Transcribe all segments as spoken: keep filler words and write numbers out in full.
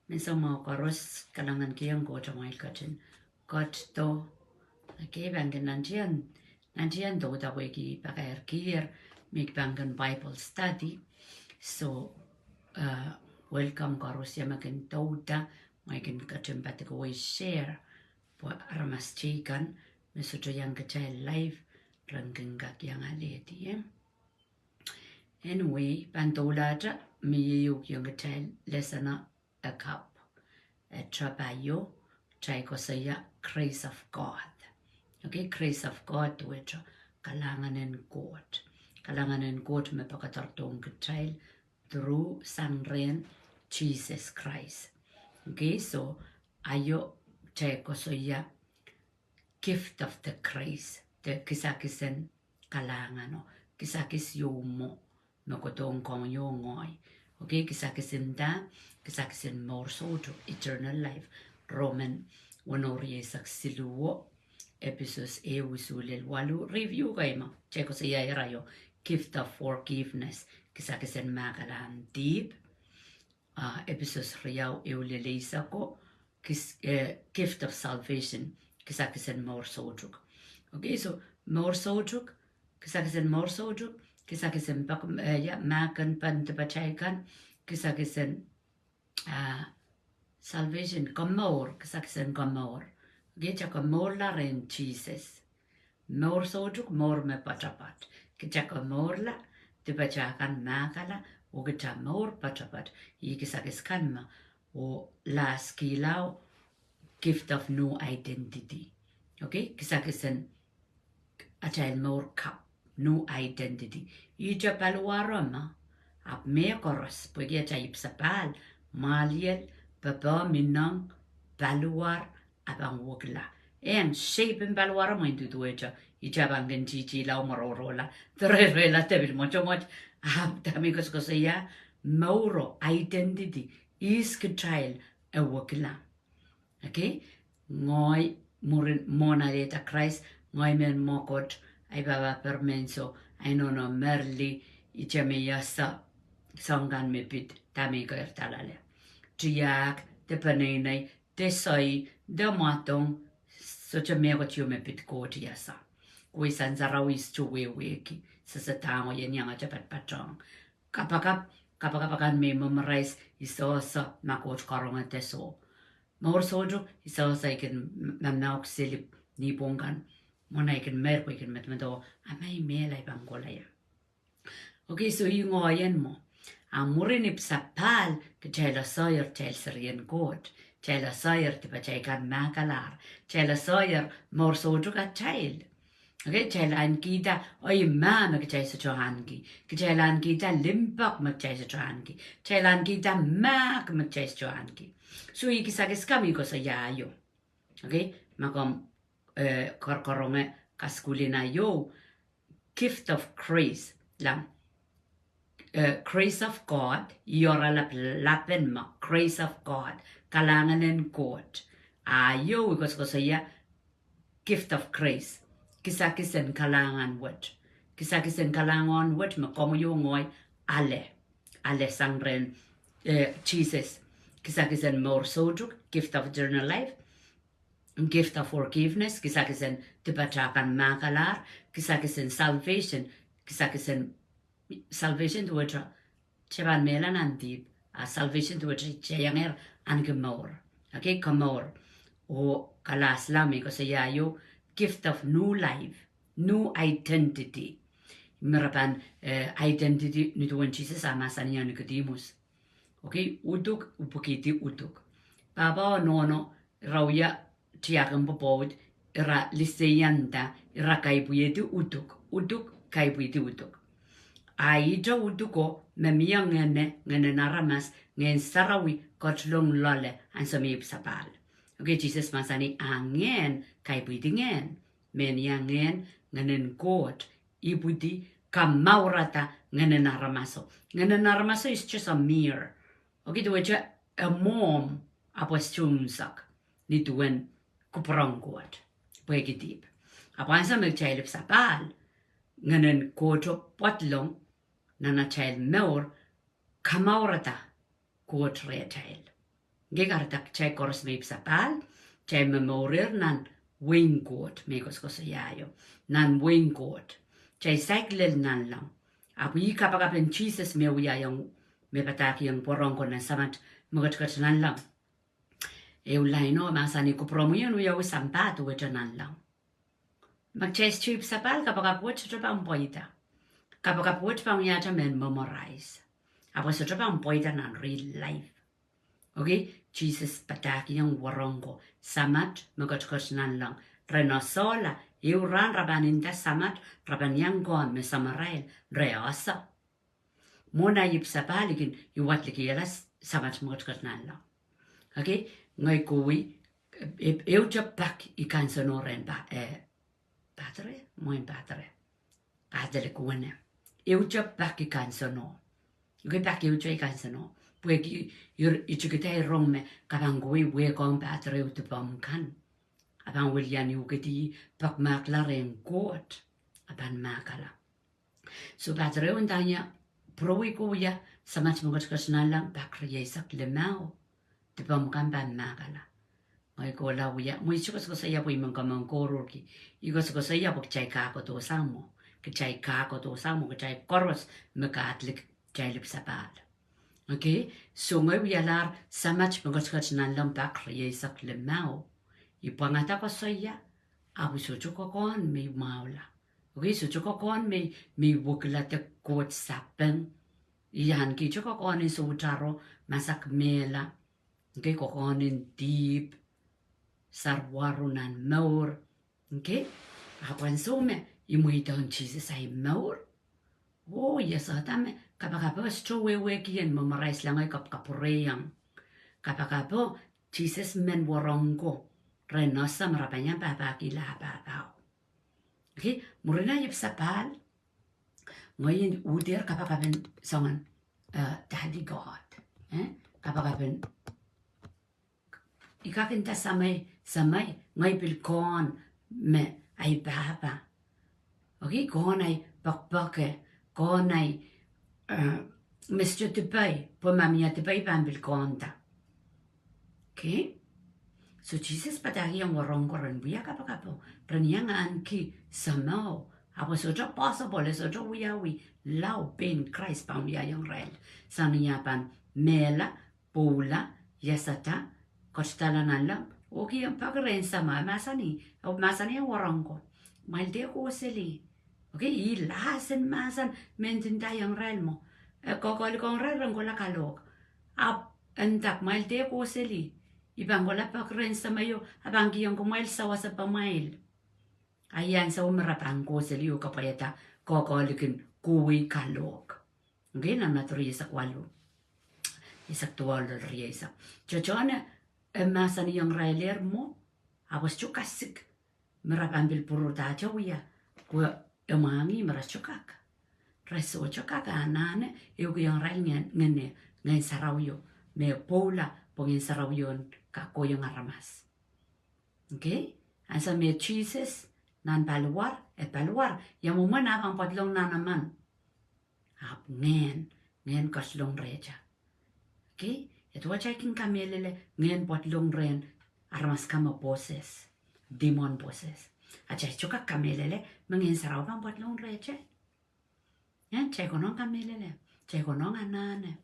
Me soumwahu koaros, kalahngan kihong Koht amwail ketin ketido. Okay, pahn kin nantihong, nantihong douda pwehki pakairkier me I pahn kin Bible study. So, uh, welcome koaros, ia me kin douda, mwein kin ketin padikawei share pwe aramas teikan me sohte iang kitail live ren kin kak iang alehdi, eh. Anyway, pahn doulahte me I ehukihong kitail lesson eh kapw, eh, tapio, kitail koasoia grace of God. Okay, grace of God duwehte kalahngan en Koht. Kalahngan en Koht me pekederdohng kitail through sang rehn Sises Krais. Okay, so aio kitail koasoia gift of the grace, de kisakisen kalahngan o kisakis ieu mwo me kohdohng komwi oh ngehi. Okay, kisakis en da? Kisakis en mour soutuk, eternal life. Roman weneu rieisek siluh, Episos ehu isuh lel waluh. Review kei me kitail koasoia iraio: gift of forgiveness, kisakisen mahkalahn dihp. Ah, Episos riau ehu lel eisek ko, kis-, eh, gift of salvation, kisakisen mour soutuk. Okay, so mour soutuk, kisakisen mour soutuk, kisakisen pak-, eh, ia, mahk en pahn dipatail kan, kisakisen, ah, salvation, komour, kisakisen komour. Okay, kitail komourla rehn Sises. Mour soutuk, mour me poatopoat. Kitail komourla dipatail kan mahkala, oh kitail mour poatopoat. Ih kisakis kan me, oh last kihla o, gift of new identity. Okay, kisakisen atail mour kapw, new identity. Ihte paliwaro me, ahpw mehkoaros, pwehki atail ipwsapahl, mwahliel, popoh, minong, paliwar, a pahn wekila. En shape en paliwaro mwein duduwehte, ihte pahn kin tihtihla, mworouroula, doareirehla, de pil mwotomwot. Ahpw dahme I koasokoasoia, mouro, identity, ihs kitail, e wekila. Okay? Ngehi mwurin mwohn alehda Krais, ngehi mehn mwekid, ahi pahpa Permenso, ahi nohno Merli, ihte me I ese soahng kan me pid, dahme I keirda loale. Tiahk, de peneinei, de soai, de mwadong, sohte mehkot ieu me pid Koht I ese. Kohsang sarawi sohte wehwehki, sehse dahme I en iangahte patpatohng. Kapakap, kapakap akan me I memorize, I sehse ma Koht karonge de soh. Mour soutuk, I sehse I kin mamauk selip ni pwung kan. Mwohn ahi kin meir pwe I kin medemedewe, a ma I mehla I pahn kohla ia. Okay, so ih ngehi en mwo. A mwurin ipwsapahl kitail esehier kitail serien Koht. Kitail esehier dipatail kan mahkalahr. Kitail esehier mour soutuk atail. Okay, kitail ahnikihda ei mah me kitail sohte ahneki. Kitail ahnikihda limpoak me kitail sohte ahneki. Kitail ahnikihda mahk me kitail sohte ahneki. So ih kisakis kan me I koasoia aio. Okay, ma komw, eh, kor-, karonge kasukuhlin aio, gift of grace, la, eh, grace of God, ih oaralap lapen me, grace of God, kalahngan en Koht. Aio I koasokoasoia, gift of grace, kisakis en kalahngan wet. Kisakis en kalahngan wet me komwi oh ngehi ale. Ale sang rehn, eh, Sises. Kisakis en mour soutuk, gift of eternal life. Gift of forgiveness, kisakis en dipatail kan mahkalahr. Kisakis en salvation, kisakis en salvation duwehte kitail pahn mehla nan dihp, a salvation duwehte kitail iangehr ahneki mour. Okay, komour. Oh kalahsla me I koasoia aio, gift of new life, new identity. Me re pahn, eh, identity nin duwen Sises a mahsanih Nikodimus. Okay, uduk, upwikihdi uduk. Pahpa oh nohno, ira wia tiahk en pwopwoud, ira liseianda, ira kaipwihdi uduk, uduk, kaipwihdi uduk. A ihte uduko me mie ngehne, ngehnen aramas, Ngehn Sarawi ketilong loale ansou me ipwsapahl. Okay, Sises mahsanih a ngehn kaipwihdi ngehn. Mehnia ngehn, ngehnen Koht, ipwidi, kamourada ngehnen aramaso. Ngehnen aramaso is just a mere. Okay, duwehte e mwohmw ahpw e sohte unsek nin duwen kupwuren Koht. Pwehki dihp. Ahpw ansou me kitail ipwsapahl, ngehnen Kohto pwadlong nan atail mour, kamourada Koht rehtail. Ngehi kahrehda kitail koaros me ipwsapahl, kitail momourir nan wehin Koht, me I koasokoasoia ie, nan wehin Koht. Kitail saik lel nanleng. Ahpw ih kapakapen Sises me wiahiong, me padahkihong wahnpoaron ko nan Samat me ketiket nanleng. Ehu laino mahsanih, kupwuromwi en wiawi sampah duwehte nanleng. Ma kitail sohte ipwsapahl, kapakap wet sohte pahn pweida. Kapakap wet pahn wiahte mehn memorize. Ahpw e sohte pahn pweida nan real life. Okay, Sises padahkihong wahnpoaron ko, Samat me ketiket nanleng. Re ese, ehu rahn re pahn nda Samat, re pahn iang komw me samwarail, re ese. Mwohn ahi ipwsapahl I kin, I wadek liki ala Samat me ketiket nanleng. Okay, ngehi kohwei, e, ehute pak I kanseneo rehn pa, eh, padre, mwein padre, Katolik wene. Ehute pak I kanseneo. Okay, pak ehute I kanseneo. Pwehki I, I tikida rong me ke pahn kohwei wehkohng padre ehu dipomw kan. A pahn wiliandi uhkedi pak mahkala rehn Koht. A pahn mahkala. So padre ehu ndahng ie, pwurowei ko wia Samat me ketiket nanleng pak rieisek limau. Dipomw kan pahn mahkala. Ngehi kohla wia, mwein I koasokoasoia pwe I men komour koaruhrki. I koasokoasoia pwe kitail kak kohdo sang mwo. Kitail kak kohdo sang mwo, kitail koaros me Katolik, kitail ipwsapahl. Okay, so ngehi wialahr Samat me ketiket nanleng pak rieisek limau. I pwangada koasoia, ahpw I sohte kokohn me I mwahula. Okay, I sohte kokohn me I, me I wekila de Koht sapeng. I ahneki ihte kokohn en soutaro, masak mehla. Okay, kokohn en dihp, sarawaro nan mour. Okay, ahpw ansou me I mweidohng Sises ahi mour, oh, I esehda me kapakapo sohte wehwehki en memorize, langai kapakapwurehiong. Kapakapo Sises men wahnpoaron ko, re ese me re pahn iang pahpakihla pahpao. Okay, mwurin ahi ipwsapahl, ngehi uhder kapakapen soangen, eh, Daddy God. Eh, kapakapen I kak nda Samei, Samei, ngehi pil kohn me ahi pahpa. Okay, kohn ahi poakpoake, kohn ahi, eh, me sohte dipei, pwe ma mie dipei pahn pil kohnda. Okay? So Sises padahkihong wahnpoaron ko ren wia kapakapo, ren iang ahneki Samau. Ahpw e sohte possible, e sohte wiawi lao pein Krais pahn wiahiong irail. Sang ni ah pahn mehla, pwoula, iasada, ketidala nanleng, oh kihong peki rehn Samau, mahsanih, oh mahsanihong wahnpoaron ko, kumwail dehr kohseli. Okay, ih last en mahsen me e ndinda iong irail mwo. E kohkohlikiong irail ren kohla kalohk. Ahpw e nda kumwail dehr kohseli. I pahn kohla peki rehn Sameio, a pahn kihong kumwail sawaspamwail. A ih ansou me re pahn kohseli oh kapwaiada kohkohlikin kohwei kalohk. Okay, nan Madiu rieisek waluh, eisek duwau lel rieisek. Tohtohn e mahsanihong irailehr mwo, ahpw e sohte kasik me re pahn pil pwurohdahte wia, pwe e mwahngih me re sohte kak. Re sohte kak anahne ehukihong irail ngehn, ngehn, Ngehn Sarawio, me pwoula pwe Ngehn Sarawio en kak kohiong aramas. Okay? Ansou me Sises nan paliwar, e paliwar, ia mwomwen ah pahn pwadlong nan emen? Ahpw ngehn, ngehn ketilong rehtail. Okay? Ia duwehte I kin kamehlele ngehn pwadlong rehn aramas kan me possess, demon possess? Atail sohte kak kamehlele me Ngehn Sarawi pahn pwadlong rehtail. Ia, kitail konehng kamehlele, kitail konehng anahne.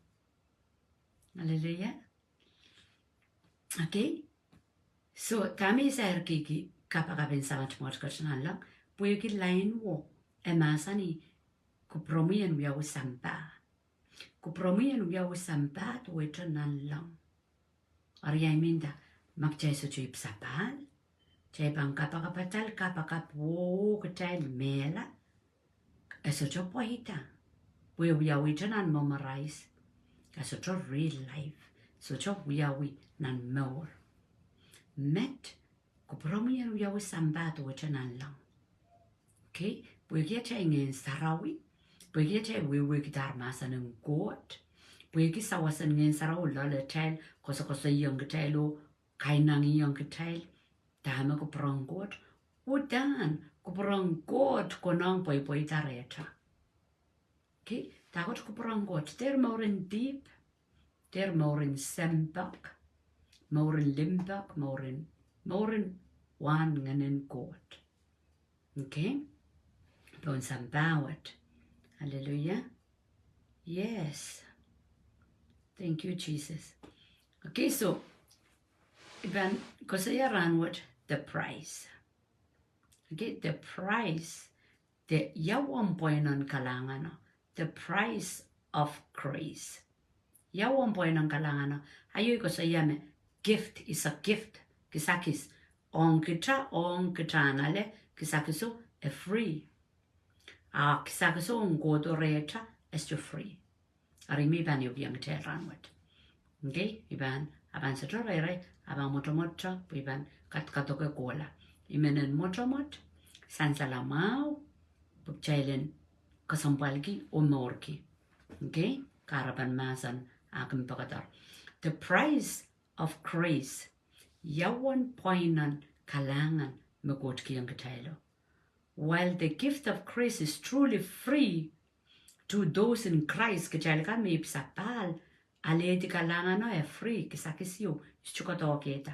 Hallelujah. Okay. So dahme I sairkihki kapakapen Samat me ketiket nanleng? Pwehki lain wo e mahsanih, kupwuromwi en wiawi sampah. Kupwuromwi en wiawi sampah duwehte nanleng. Eri ia I men nda, ma kitail sohte ipwsapahl, kitail pahn kapakap atail kapakap oh kitail mehla, e sohte pweida. Pwe e wiawihte nan memorize, e sohte real life, sohte wiawi nan mour. Met, kupwuromwi en wiawi sampah duwehte nanleng. Okay, pwehki atail Ngehn Sarawi, pwehki atail wehwehkihda mahsen en Koht, pwehki sawas en Ngehn Sarawi loalatail, koasokoasoiong kitail oh kainengieng kitail dahme kupwuren Koht, uhdahn kupwuren Koht konehng pweipweida rehtail. Okay, dahkot kupwuren Koht? Dehr mouren dihp, dehr mouren sempwal. mouren limpoak, mouren, mouren wahn Ngehnen Koht. Okay? Pohn sampah wet. Hallelujah. Yes. Thank you, Jesus. Okay, so I pahn koasoia rahnwet the price. Okay, the price, the, ia uwen pweinen kalahngano, the price of grace. Ia uwen pweinen kalahngano, aio I koasoia me gift is a gift, kisakis. Ong kita, ong kita anahne, kisakiso e free. A kisakiso ong kohdo rehta, e sohte free. Ari me I pahn iokiong kitail rahnwet. Okay, I pahn, a pahn sohte reirei, a pahn mwotomwot, pwe I pahn kadarodoke kohla. I men en mwotomwot, sansal mwahu, pwe kitail en kesempwalki oh mourki. Okay, kahrepen mahsen akan pakatar. The price of grace. Ia uwen pweinen kalahngan me Koht kihong kitailo. While the gift of grace is truly free to those in Christ, kitail kan me ipwsapahl alehdi kalahngan o e free, kisakis ieu, I sohte kohdohkehda.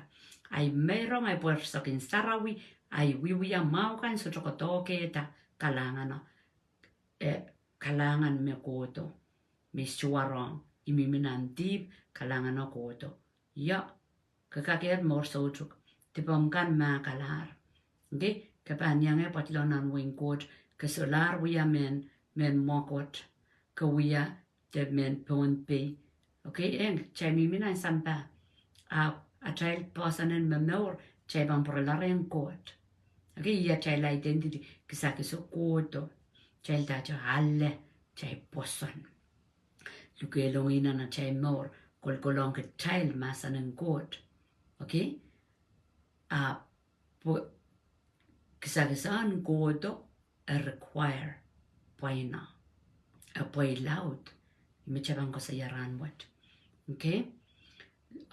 Ahi meirong, ahi pwerisek en sarawi, ahi wiewia mwahu kan sohte kohdohkehda kalahngan o, eh, kalahngan me kohdo, me I sohte warohng, I mihmi nan dihp, kalahngan o kohdo. Ia, ke kakehr mour soutuk, dipomw kan mahkalahr. Okay, ke pahn iang pwadlong nan wehin Koht, ke solahr wia mehn, mehn mwekid, ke wia de mehn Pohnpei. Okay, eng, kitail mihmi nan sampah, ahpw atail poahsoan en momour, kitail pahn pwurala rehn Koht. Okay, ia atail identity, kisakiso kohdo. Kitail dahte ale, kitail pwoson. Lukehlong nan atail mour, kolkolohng kitail mahsen en Koht. Okay, ahpw kisakiso en kohdo e require pweina, e pwei laud. I me kitail pahn koasoia rahnwet. Okay,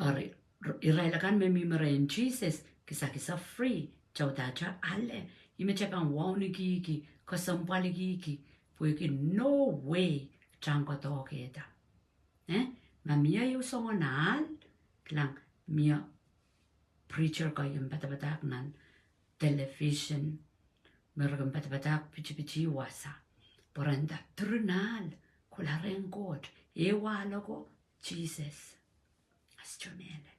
ari, irail akan me mihmi rehn Sises, kisakiso free, kitail dahte ale. I me kitail pahn wauneki, kesempwaliki, pwehki no way kitail en kohdohkehda. Eh, ma mie ieu soangen ahl, kilang, mie preacher kei kin padapadahk nan television, me re kin padapadahk pitipiti wasa, pwe re nda, diren ahl, kohla rehn Koht, ehu ahl oko Sises. E sohte mehlel.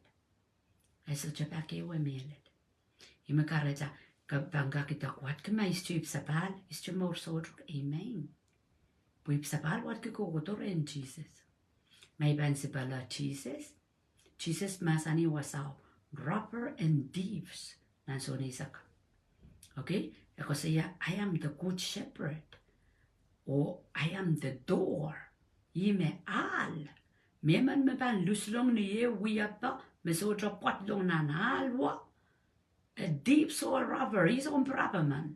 E sohte pak ehu mehlel. I me kahrehda, ke pahn kak idek wadki ma I sohte ipwsapahl, I sohte mour soutuk, amen. Pwe ipwsapahl wadki kohkohdo rehn Sises. Ma I pahn sipala Sises, Sises mahsanih wasao, robber and thieves, nan Sohn eisek. Okay, e koasoia, I am the good shepherd, oh I am the door. I me ahl. Mehmen me pahn luslong ni ehu wiepe me sohte pwadlong nan ahl wet, a thief or a robber, ih soun pirap emen.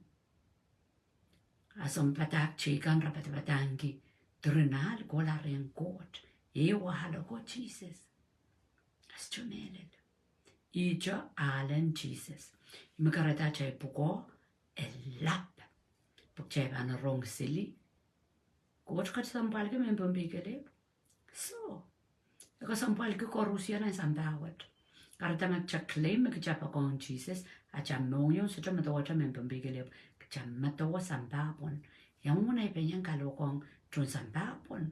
A sounpadahk teikan re padapadahngki, diren ahl kohla rehn Koht, ehu ahl oko Sises. E sohte mehlel. Ihte ahlen Sises. I me kahrehda atail pwukoa e lap, pwe kitail pahn rong sili. Koht kesempwalki mehn Pohnpei kelehpw. Soh, e kesempwalki koarusie nan sampah wet. Kahrehda ma kitail claim me kitail poakohng Sises, atail mohngiong sohte medewehte mehn Pohnpei kelehpw, kitail medewe sampah pwon. Ia mwomwen ahi pahn iang kalokohng tohn sampah pwon?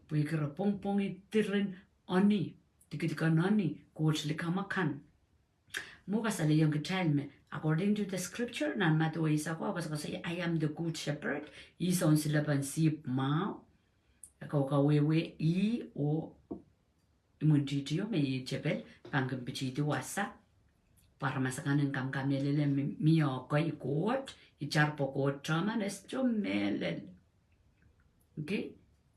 Pwehki re pwongpwongih diren oni, dikedik en oni, Koht likamw akan. Mwo kasalehiong kitail me, according to the scripture, nan Madiu eisek, e koasokoasoia, I am the good shepherd, I soun silepen sihpw mwahu. E kawehwe ih oh imwintihtio me ih tepel pahn kin pitihdi wasa. Pwe aramas akan en kamkamehlele me, mie ekei Koht, itar pwe Koht teman, e sohte mehlel. Okay?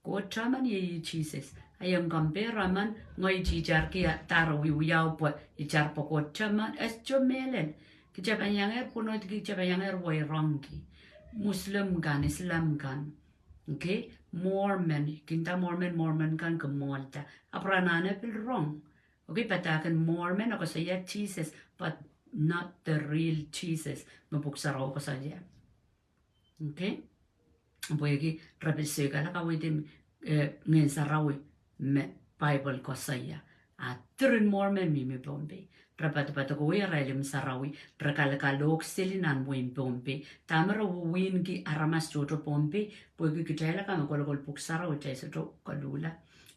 Koht teman iei Sises. A iang compare emen, ngehi teitarki, a dahre wiewiahu pwe itar pwe Koht teman, e sohte mehlel. Kitail pahn iangehr pwunodiki, kitail pahn iangehr weirongki. Muslim kan, Islam kan. Okay? Mormon, kin nda Mormon, Mormon kan kin mwohlda. Ahpw re anahne pil rong. Okay, padahk en Mormon e koasoia Sises, but not the real Sises me Pwuhk Sarawi koasoia. Okay? Pwehki re pil soikala kaweid en, eh, Ngehn Sarawi me Bible koasoia. A diren mwuhr me mihmi Pohnpei. Re poadopoadokoi arail imw sarawi, re kalkalohk seli nan wehin Pohnpei. Dahme re wiwinki aramas tohto Pohnpei, pwehki kitail akan me kolokol pwuhk sarawi kitail sohte koluhla.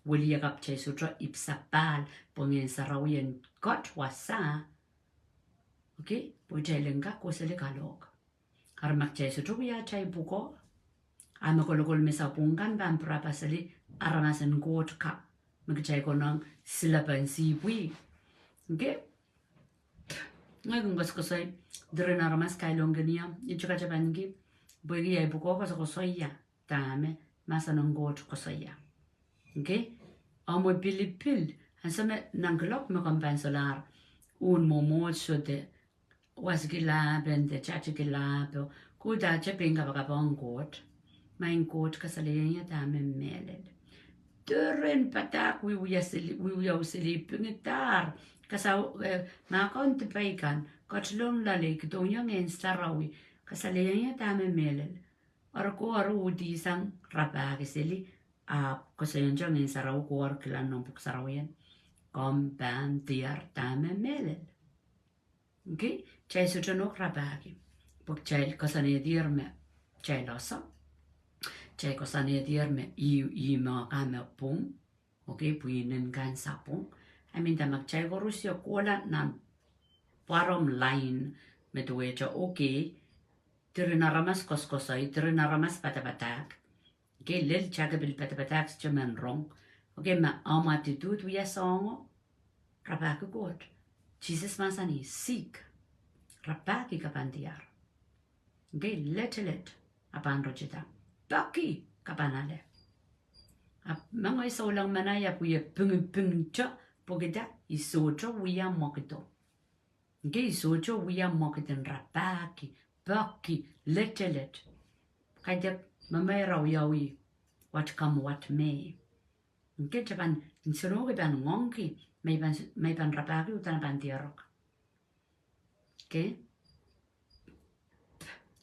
Wiliakapw kitail sohte ipwsapahl, pwe Ngehn Sarawi en Koht wasa. Okay, pwe kitail en kak kohseli kalohk. Eri ma kitail sohte wia atail pwukoa, a me kolokol me sapwung kan pahn pirapa seli aramas en Koht ka, me kitail konehng silepen sihpwi. Okay? Ngehi kin koasokoasoi, diren aramas kailongkin ie, I tikatepenki, pwehki ei pwukoa koasokoasoia dahme mahsen en Koht koasoia. Okay? Omw pilipil, ansou me nan kuloak me komw pahn solahr uhn mwomwohdiso de wasikilahpen de tatikilahpo, kudahte pein kapakap ong Koht. Maing Koht, kasalehiong ie dahme mehlel. Diren padahk wiewia seli, wiewia seli, pingidahr, kasau, eh, mahkohn dipai kan, ketilong loale, kihdohng ie Ngehn Sarawi, kasalehiong ie dahme mehlel. Eri ko eri uhdihsang rapahki seli, ahpw koasoiong Ngehn Sarawi ko eri kilang nan pwuhk sarawi en, komw pahn diar dahme mehlel. Okay? Kitail sohte nohk rapahki. Pwe kitail koasoanehdier me kitail osa. Kitail koasoanehdier me ih, ih me ka me pwung. Okay, pwihnen kan sapwung. I mean, dahme kitail koaros ie kohla nan bottom line me duwehte, okay, diren aramas koasokoasoi, diren aramas padapadahk. Okay, lel kitail pil padapadahk sohte men rong. Okay, ma omw attitude wia soahngo, rapahki Koht. Sises mahsanih, seek. Rapahki, ke pahn diar. Okay, letelet, a pahn rotida. Peki, ke pahn ale. Ahpw ma ngehi souleng manaia pwe I pingiping te, pwehki dah, I sohte wia mwekido. Okay, I sohte wia mwekid en rapahki, peki, letelet. Kaidehk me me rawiawi, what come what may. Okay, kitail pahn, nsenohki pahn ngoangki, ma I pahn, ma I pahn rapahki uhdahn pahn diarok. Okay?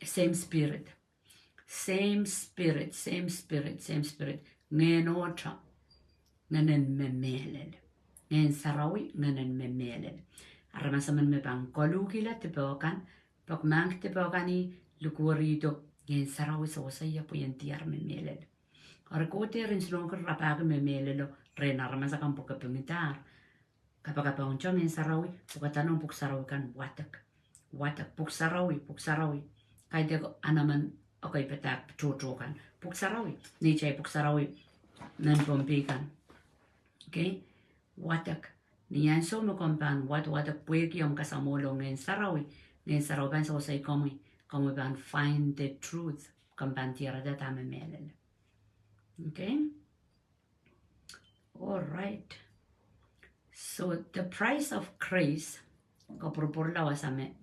Same spirit. Same spirit, same spirit, same spirit. Ngehn ohte, ngehnen me mehlel. Ngehn Sarawi, ngehnen me mehlel. Aramas emen me pahn koluhkihla dipe kan, peki mahk dipe kan ih, likwerihdo, Ngehn Sarawi sewese ie pwe ien diar me mehlel. Eri ko dehr nsenohki rapahki me mehlelo rehn aramas akan pwe ke pingidahr. Kapakap ong Ngehn Sarawi, pwukada nan pwuhk sarawi kan wadek. Wadek, pwuhk sarawi, pwuhk sarawi. Kaidehk anaman, okay, padahk tohto kan. Pwuhk sarawi, neitail pwuhk sarawi, nan Pohnpei kan. Okay? Wadek. Ni ansou me komw pahn wad, wadek pwehki omw kasamwohl ong Ngehn Sarawi, Ngehn Sarawi pahn sewesei komwi, komwi pahn find the truth, komw pahn diarada dahme mehlel. Okay? All right. So the price of grace, kopwurupwurla wasa me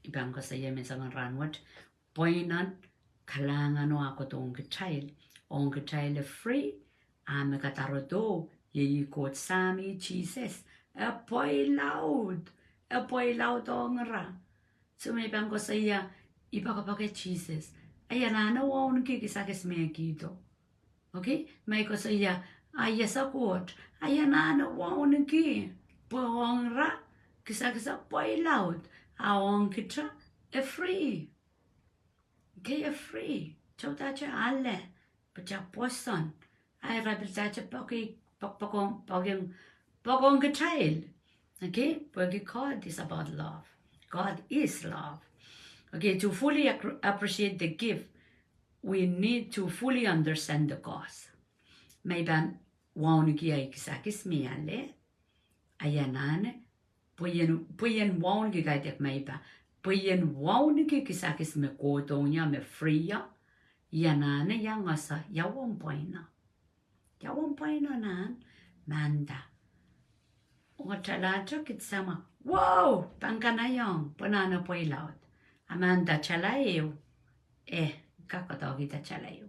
I pahn koasoia me soangen rahnwet, pweinen kalahngano ah kohdohng kitail, ong kitail e free, a me kadarodo, iei Koht Sahmi Sises, e pweilaud, e pweilaud ong ira. So me I pahn koasoia, I poakepoake Sises. Ia anahne wauneki kisakis me e kihdo. Okay? Ma I koasoia, a I ese Koht, ia anahne wauneki, pwe ong ira, kisakis e pweilaud, a ong kita, e free. Okay, e free. Kitail uhdahte ale, pwe kitail pwoson. A ira pil uhdahte poaki, poak, poakohng, poakohng, poakohng kitail. Okay, pwehki God is about love. God is love. Okay, to fully ac-, appreciate the gift, we need to fully understand the cost. Ma I pahn wauneki ei kisakis me ale, ia anahne, pwe ien, pwe ien wauneki, kaidehk ma I pahn, pwe ien wauneki kisakis me kohdohng ie, me free ie, ia anahne, ia ngasa, ia wahn pweino. Ia wahn pweino nan, manda. Ong talahte kiht samwa, wow, pahn kanaiong, pwe anahne pweilaud. A manda tala ehu, eh, kak doadoahkihda tala ehu.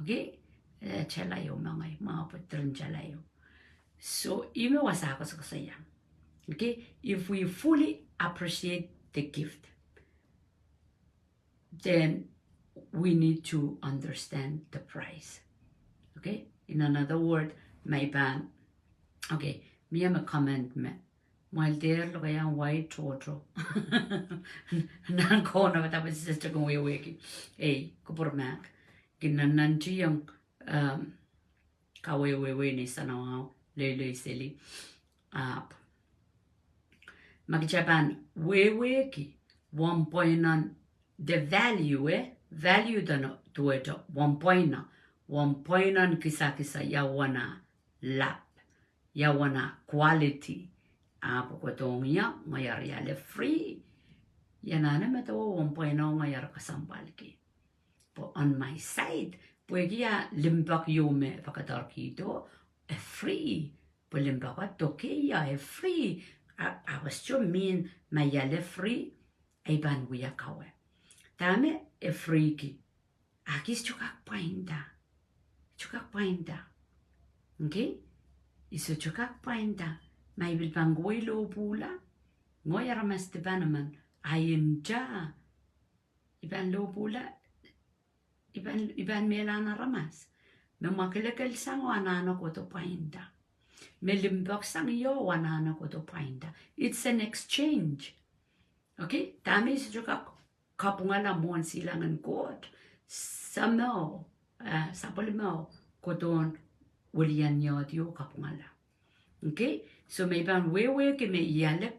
Okay? Eh, tala ehu, mengei, mwahu pwe diren tala ehu. So, ih me wasa koasokoasoia. Okay? If we fully appreciate the gift, then we need to understand the price. Okay? In another word, ma I pahn, okay, Mie me comment me, mwail dehr lokaiahn wai tohto. Nan kaunopada pwe Sister kin wehwehki. Ei, kupwur mahk. Kin nannantiong, um, kawehwehwei ni sanawahu, leilei seli. Ahpw ma kitail pahn wehwehki wahnpoinon de value, eh, value duwehte wahnpoinon, wahnpoinon kisakis, ia uwen ah lap, ia uwen ah quality. Ahpw kohdohng ie, ngehi eri ale free. Ia anahne medewe wahnpoinon ngehi eri kesempwalki. Pwe on my side, pwehki ah limpoak ieu me pakadarkihdo, e free. Pwe limpoak ah dokei, e free. A, a wes to mean ma I ale free, I pahn wia kawe. Dahme e freeki? Ahki I sohte kak pwainda. Sohte kak pwainda. Okay? I sohte kak pwainda. Ma I pil pahn kohwei lohpwuhla, ngehi aramas dipan emen, I nda I pahn lohpwuhla, I pahn, I pahn mehlahn aramas. Me mwakelekel sang anahne kohdo pwainda. Me limpoak sang io anahne kohdo pwainda. It's an exchange. Okay? Dahme I sohte kak kapwungala mwohn silangin Koht? Sameo, eh, sapwellimeo kohdohn wilian iohdi oh kapwungala. Okay? So me I pahn wehwehki me I ale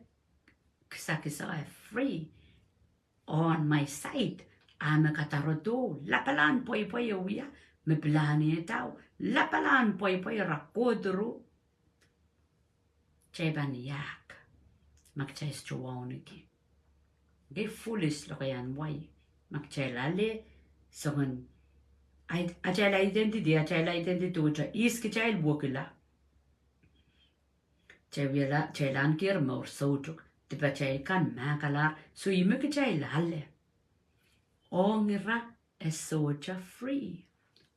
kisakis, e free. On my side, a me kadarodo, lapalahn pweipwei e wia, me pilahn ehdao, lapalahn pweipwei ira kohdo ru. Kitail pahn iahk ma kitail sohte wauneki. Okay, foolish lokaiahn wai. Ma kitail ale, soangen, id-, atail identity, atail identity duwehte ihs kitail wekila. Kitail wiahla, kitail ahneki ira mour soutuk, dipatail kan mahkalahr, soh, ih me kitail ale. Ong ira e sohte free.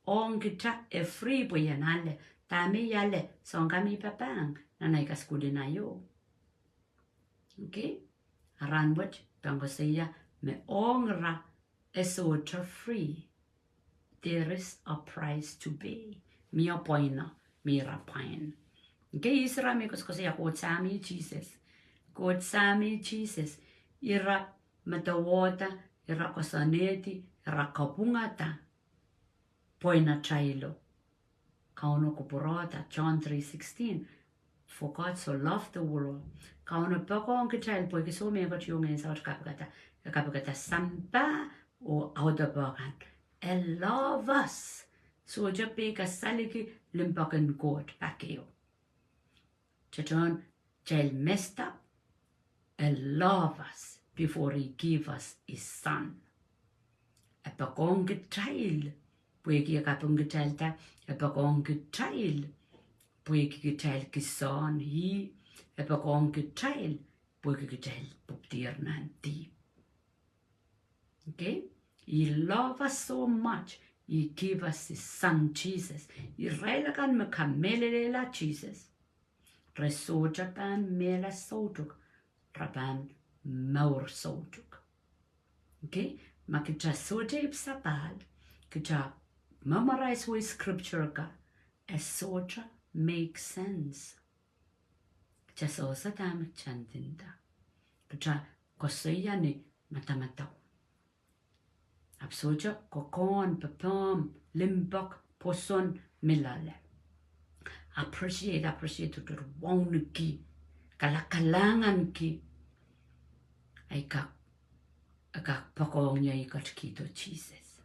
Ong kita e free pwe I en ale. Dahme I ale? Soahng kan me I papahng nan ei kasukuhl en aio. Okay? A rahnwet I pahn koasoia me ong ira e sohte free. There is a price to pay. Mie pwaino me ira pwain. Okay, ihs ira me koasokoasoia Koht Sahm, Sises. Koht Sahm, Sises. Ira medewehda, ira koasoanehdi, ira kapwungada pwain atailo. Kauno kupwurehda, John three sixteen, "For God so loved the world." Kauno poakohng kitail pwehki soh mehkot ieu ngehn saut kapikada, e kapikada sampah oh audepe kan. E love us. Sohte peikasaliki limpoaken Koht pak ehu. Teton, kitail messed up, e love us before he gave us his son. E poakohng kitail pwehki e kaping kitailda, e poakohng kitail pwehki kitail kisehn ih, e poakohng kitail pwehki kitail pwupwudier nan dihp. Okay? He love us so much, he give us his son Jesus. Irail akan me kamehlelehla Sises, re sohte pahn mehla soutuk, re pahn mour soutuk. Okay? Ma kita sohte ipwsapahl, kita memorize wei scripture ka, e sohte make sense. Kita sohsa dahme kita ndinda. Kita koasoia ni madamadau. Ahpw sohte kokohn, pepehm, limpoak, pwoson, me loale. Appreciate, appreciate, sohte wauneki, kalakalahnganki. Ei kak, ei kak poakohng ie, ei kak kihdo Sises.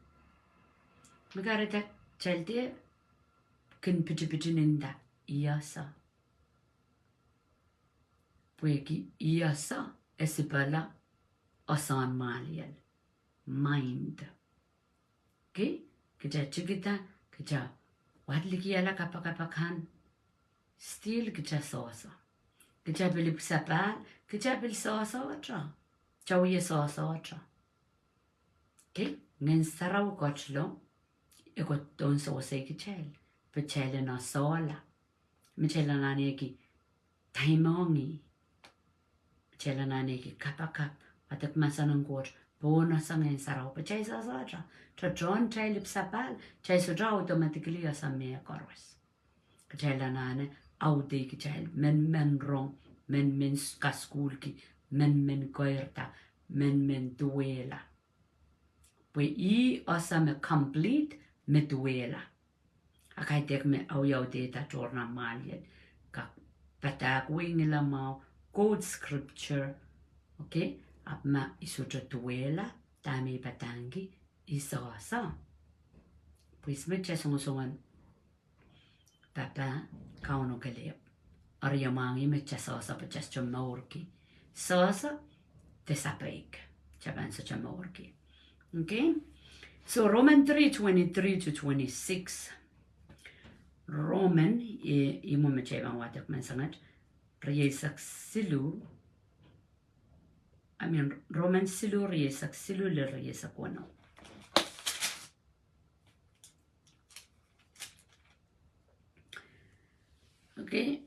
Me kahrehda kitail dehr kin pitipiti ni nda, I ese. Pwehki I ese, e sipala oasoan mwahliel. Mind. Okay? Kita tikida, kita wadlikihala kapakap akan, still kita sohsa. Kita pil ipwsapahl, kita pil sohsohte. Kita wie sohsohte. Okay? Ngehn Sarawi ketlo, e kohdohn sewese kitail, pwe kitail en sohla. Me kitail anahneki time ong ih. Me kitail anahneki kapakap, wadek mahsen en Koht, pohn ese Ngehn Sarawi, pwe kitail sohsohte. Tohtohn kitail ipwsapahl, kitail sohte automatically ese mehkoaros. Kitail anahne audehkitail, men men rong, men men s-, kasukuhlki, men men keirda, men men duwehla. Pwe ih ese me complete, me duwehla. A kaidehk me audaudehda tohr nan mwahliel. Kak padahk wehi ngila mwahu, quote scripture, okay? Ahpw ma I sohte duwehla, dahme I padahngki, I sehse. Pwe ihs me kitail songosong en papah Kauno kelehpw. Eri e mwahngih me kitail sehse pwe kitail sohte mourki. Sehse, de sapeik. Kitail pahn sohte mourki. Okay? So Roman three twenty-three to twenty-six. Roman, i, ih me kitail pahn wadek menseng et. Rieisek siluh. I mean, Roman siluh rieisek siluh lel rieisek weneu. Okay.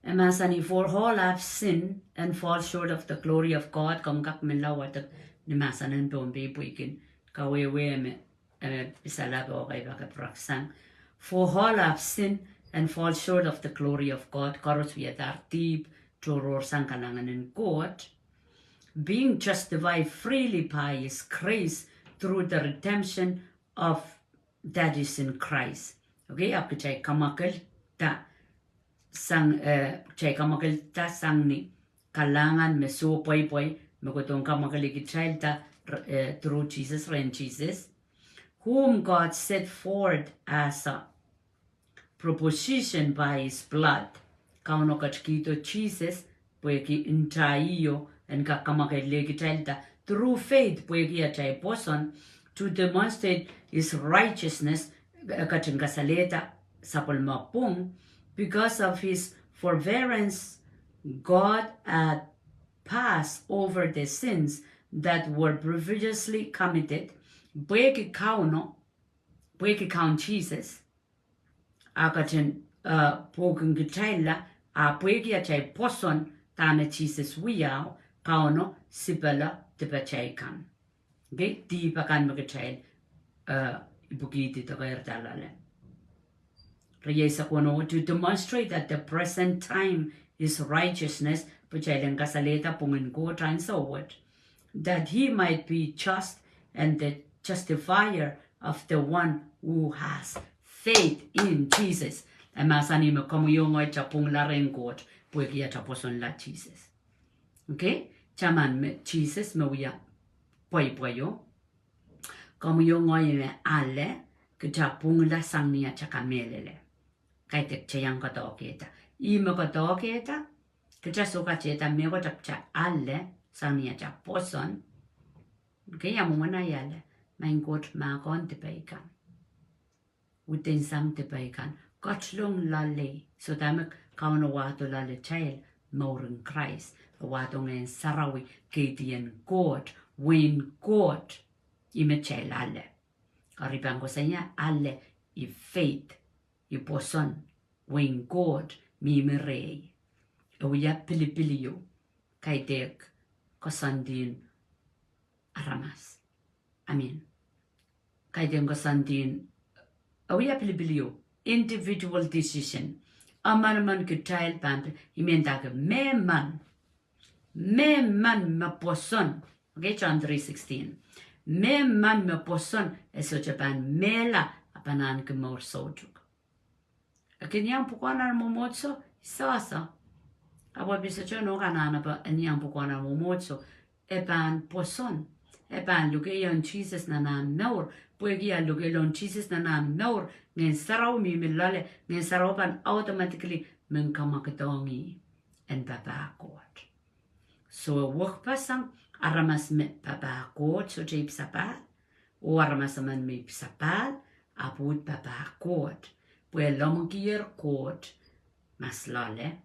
E mahsanih, "For all have sinned and fall short of the glory of God." Komw kak men lao wadek ni mahsen en Pohnpei pwehki kawehwe me, eh, pisalap oh kaipak e pwureksang. "For all have sinned and fall short of the glory of God." Koaros wiadahr dihp, tohrohr sang kalahngan en Koht. "Being justified freely by his grace through the redemption of that is in Christ." Okay, ahpw kitail kamwakelda sang, eh, kitail kamwakelda sang ni kalahngan me soh pweipwei, me kohdohn kamwakelih kitailda, eh, through Jesus, rehn Jesus. "Whom God set forth as a propitiation by his blood." Kauno ketikihdo Sises pwehki ntahio en kak kamwakelih kitailda, "through faith," pwehki atail pwoson, "to demonstrate his righteousness," eh, ketin kasalehda sapwellime pwung, "because of his forbearance, God had passed over the sins that were previously committed," pwehki Kauno, pwehki Kaun Sises, a ketin, eh, pwoukin kitailla, a pwehki atail pwoson, dahme Sises wiahu, Kauno sipala dipatail kan. Okay, dihp akan me kitail, eh, ipwikihdi de keirda loale. Rieisek weneu, "to demonstrate that the present time is righteousness," pwe kitail en kasalehda pwungen Koht ansou wet, "that he might be just and the justifier of the one who has faith in Jesus." E mahsanih me komwi oh ngehi kitail pwungla rehn Koht pwehki atail pwosonla Sises. Okay? Taman me Sises me wia pweipweio. Komwi oh ngehi me ale, kitail pwungla sang ni atail kamehlele. Kaidehk kitail iang koadoahkehda. Ih me koadoahkehda, kitail sohte kahrehda mehkot, ahpw kitail ale sang ni atail pwoson. Okay, ia mwomwen ahi ale? Maing Koht, mahkohng dipei kan. Uhdahn sang dipei kan. Ketilong loalei. Soh, dahme Kauno wahdo loalatail? Mouren Krais. E wahdo Ngehn Sarawi, keidien Koht, wehin Koht. Ih me kitail ale. Eri pahn koasoia ale, ih faith, ih pwoson, wehin Koht mihmi rehi. E wia pilipilio, kaidehk koasoandi en aramas. I mean, kaidehk koasoandi en, e wia pilipilio, individual decision. Emenemen kitail pahn, I mean, dahke mehmen, mehmen me pwoson. Okay, John three sixteen. Mehmen me pwoson, e sohte pahn mehla, a pahn ahneki mour soutuk. E kin iang pwukoahn mwomwohdiso, I sehse. Ahpw e pil sohte nohk anahnepe en iang pwukoahn mwomwohdiso. E pahn pwoson. E pahn lukehiong Sises nan ahn mour. Pwehki a lukehiong Sises nan ahn mour, Ngehn Sarawi mihmi loale, Ngehn Sarawi pahn automatically men kamwakidohng ih en papah Koht. Soh, e wekpeseng aramas me papah Koht sohte ipwisapahl, oh aramas emen me ipwisapahl, ahpw uhd papah Koht. Pwe e lomwkier Koht mas loale,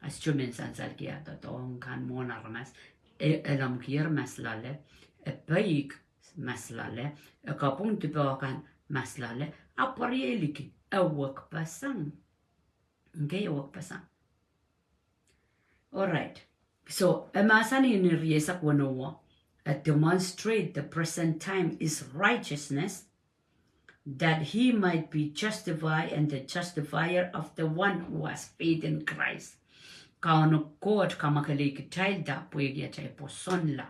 a sohte men sansalki ah doadoahk kan mwohn aramas, e, e lomwkier mas loale, e peik mas loale, e kapwung dipe kan mas loale, ahpw pwariei liki, e wekpeseng. Okay, e wekpeseng. All right. So, e mahsanih ni rieisek weneu, e demonstrate the present time is righteousness, that he might be justified and the justifier of the one who has faith in Christ. Kauno Koht kamwakelei kitailda pwehki atail pwosonla,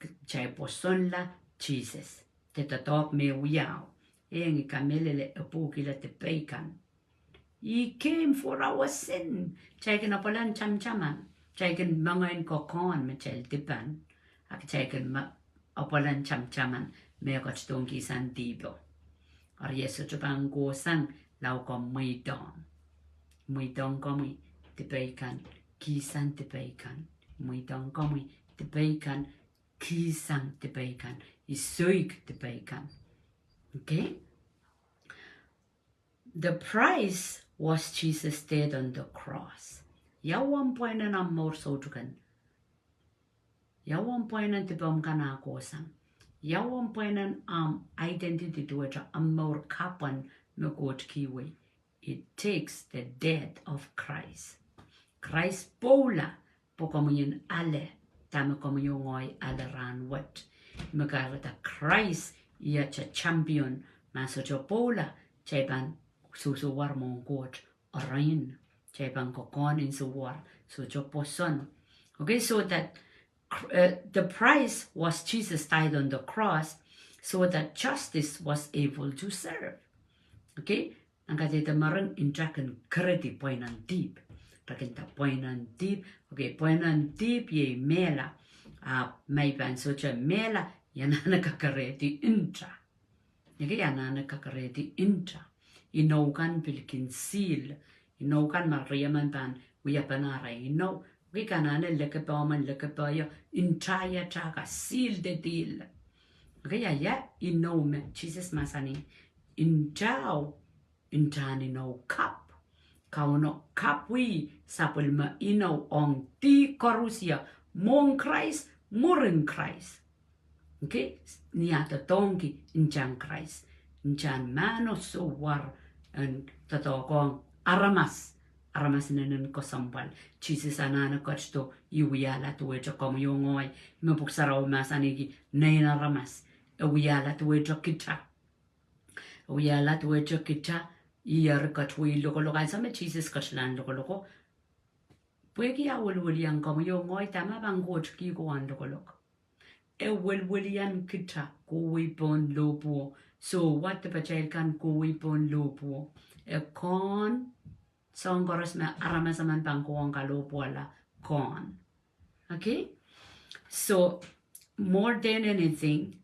atail pwosonla Sises. De doadoahk me wiawi, e ngi kamehlele e pwukihla dipei kan. He came for our sin. Kitail kin apwal en tamataman, kitail kin moange en kokohn me kitail dipan, a kitail kin ma-, apwal en tamataman me ketidohng kihsang dihpo. Eri e sohte pahn kohsang lao komw mweidohng. Mweidohng komwi dipei kan, kihsang dipei kan. Mweidohng komwi dipei kan, kihsang dipei kan. I soik dipei kan. Okay? The price was Jesus died on the cross. Ia uwen pweinen omw mour soutuken? Ia uwen pweinen dipomw kan ah kohsang? Ia uwen pweinen omw identity duwehte omw mour kapwan me Koht kihwei? It takes the death of Christ. Krais pwoula pwe komwi en ale dahme komwi oh ngehi ale rahnwet. Me kahrehda Krais iei ata champion, ma sohte pwoula, kitail pahn sohsohwar mwohn Koht arail, kitail pahn kokohn en sohwar, sohte pwoson. Okay, so that, uh, the price was Jesus died on the cross so that justice was able to serve. Okay, nan kadehdehda mwurin nta kin kerehdi pweinen dihp. Re kin nda pweinen dihp, okay, pweinen dihp iei mehla. Ahpw ma I pahn sohte mehla, I anahne kakerehdi nta. Okay, I anahne kakerehdi nta. Inou kan pil kin seal. Inou kan ma riemen pahn wiahpene arail inou, okay, I anahne lekepe men, lekepe ie, nta iei nta ka seal de deal. Okay, ia, ia inou me Sises mahsanih? Ntao, ntahn inou kapw. Kauno kapwi sapwellime inou ong dih koaros, ia, mwohn Krais, mwurin Krais. Okay, ni ah doadoahngki ntahn Krais, ntahn mahno sohwar en doadoahk ong aramas, aramas inenen kesempwal. Sises anahne ketido, I wiahla duwehte komwi oh ngehi, me Pwuhk Sarawi mahsanihki, Nein Aramas. E wiahla duwehte kita. E wiahla duwehte kita. Ih eri ketwei lokolok, ansou me Sises ketlan lokoloko, pwehki ah welweliong komwi oh ngehi dahme pahn kohkihdo en lokolok. E welweliong kita kohwei pohn lohpwuo. Soh, wa dipatail kan kohwei pohn lohpwuo? E kohn, soahng koaros me aramas emen pahn kohwong kalohpwuo, kohn. Okay? So, more than anything,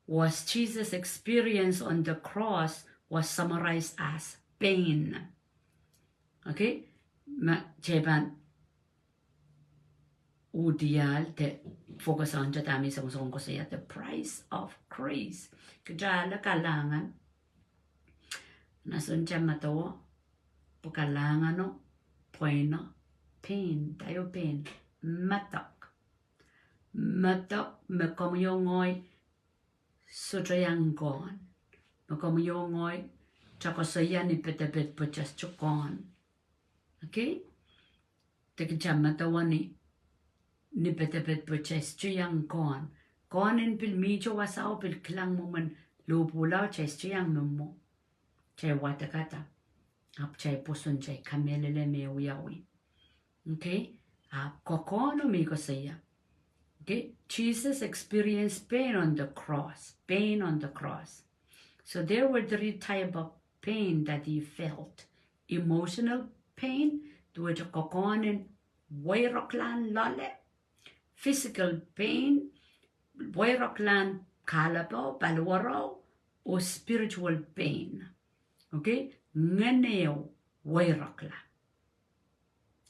was Jesus' experience on the cross was summarized as pain. Okay? Ma kitail pahn udial de focus ong dahme I songosong koasoia, the price of grace. Kitail ale kalahngan. Nan sounta medewe, pwe kalahngano pweine pain, daio pain, medek. Medek me komwi oh ngehi sohte iang kohn, me komwi oh ngehi kitail koasoia ni pedeped pwe kitail sohte kohn. Okay? De kitail medewe ni pedeped pwe kitail sohte iang kohn. Kohn en pil mihte wasao, pil kilang mwomwen lohpwuo, kitail sohte iang mwomwo. Kitail wadekada. Ahpw kitail pwoson, kitail kamehlele me wiawi. Okay? Ahpw kokohno me I koasoia. Okay? Jesus experienced pain on the cross. Pain on the cross. So there were three type of pain that he felt. Emotional pain, duwehte kokohn en weirokla en loale. Physical pain, weirokla en kahlepo, paliwaro, oh spiritual pain. Okay? Ngehno weirokla.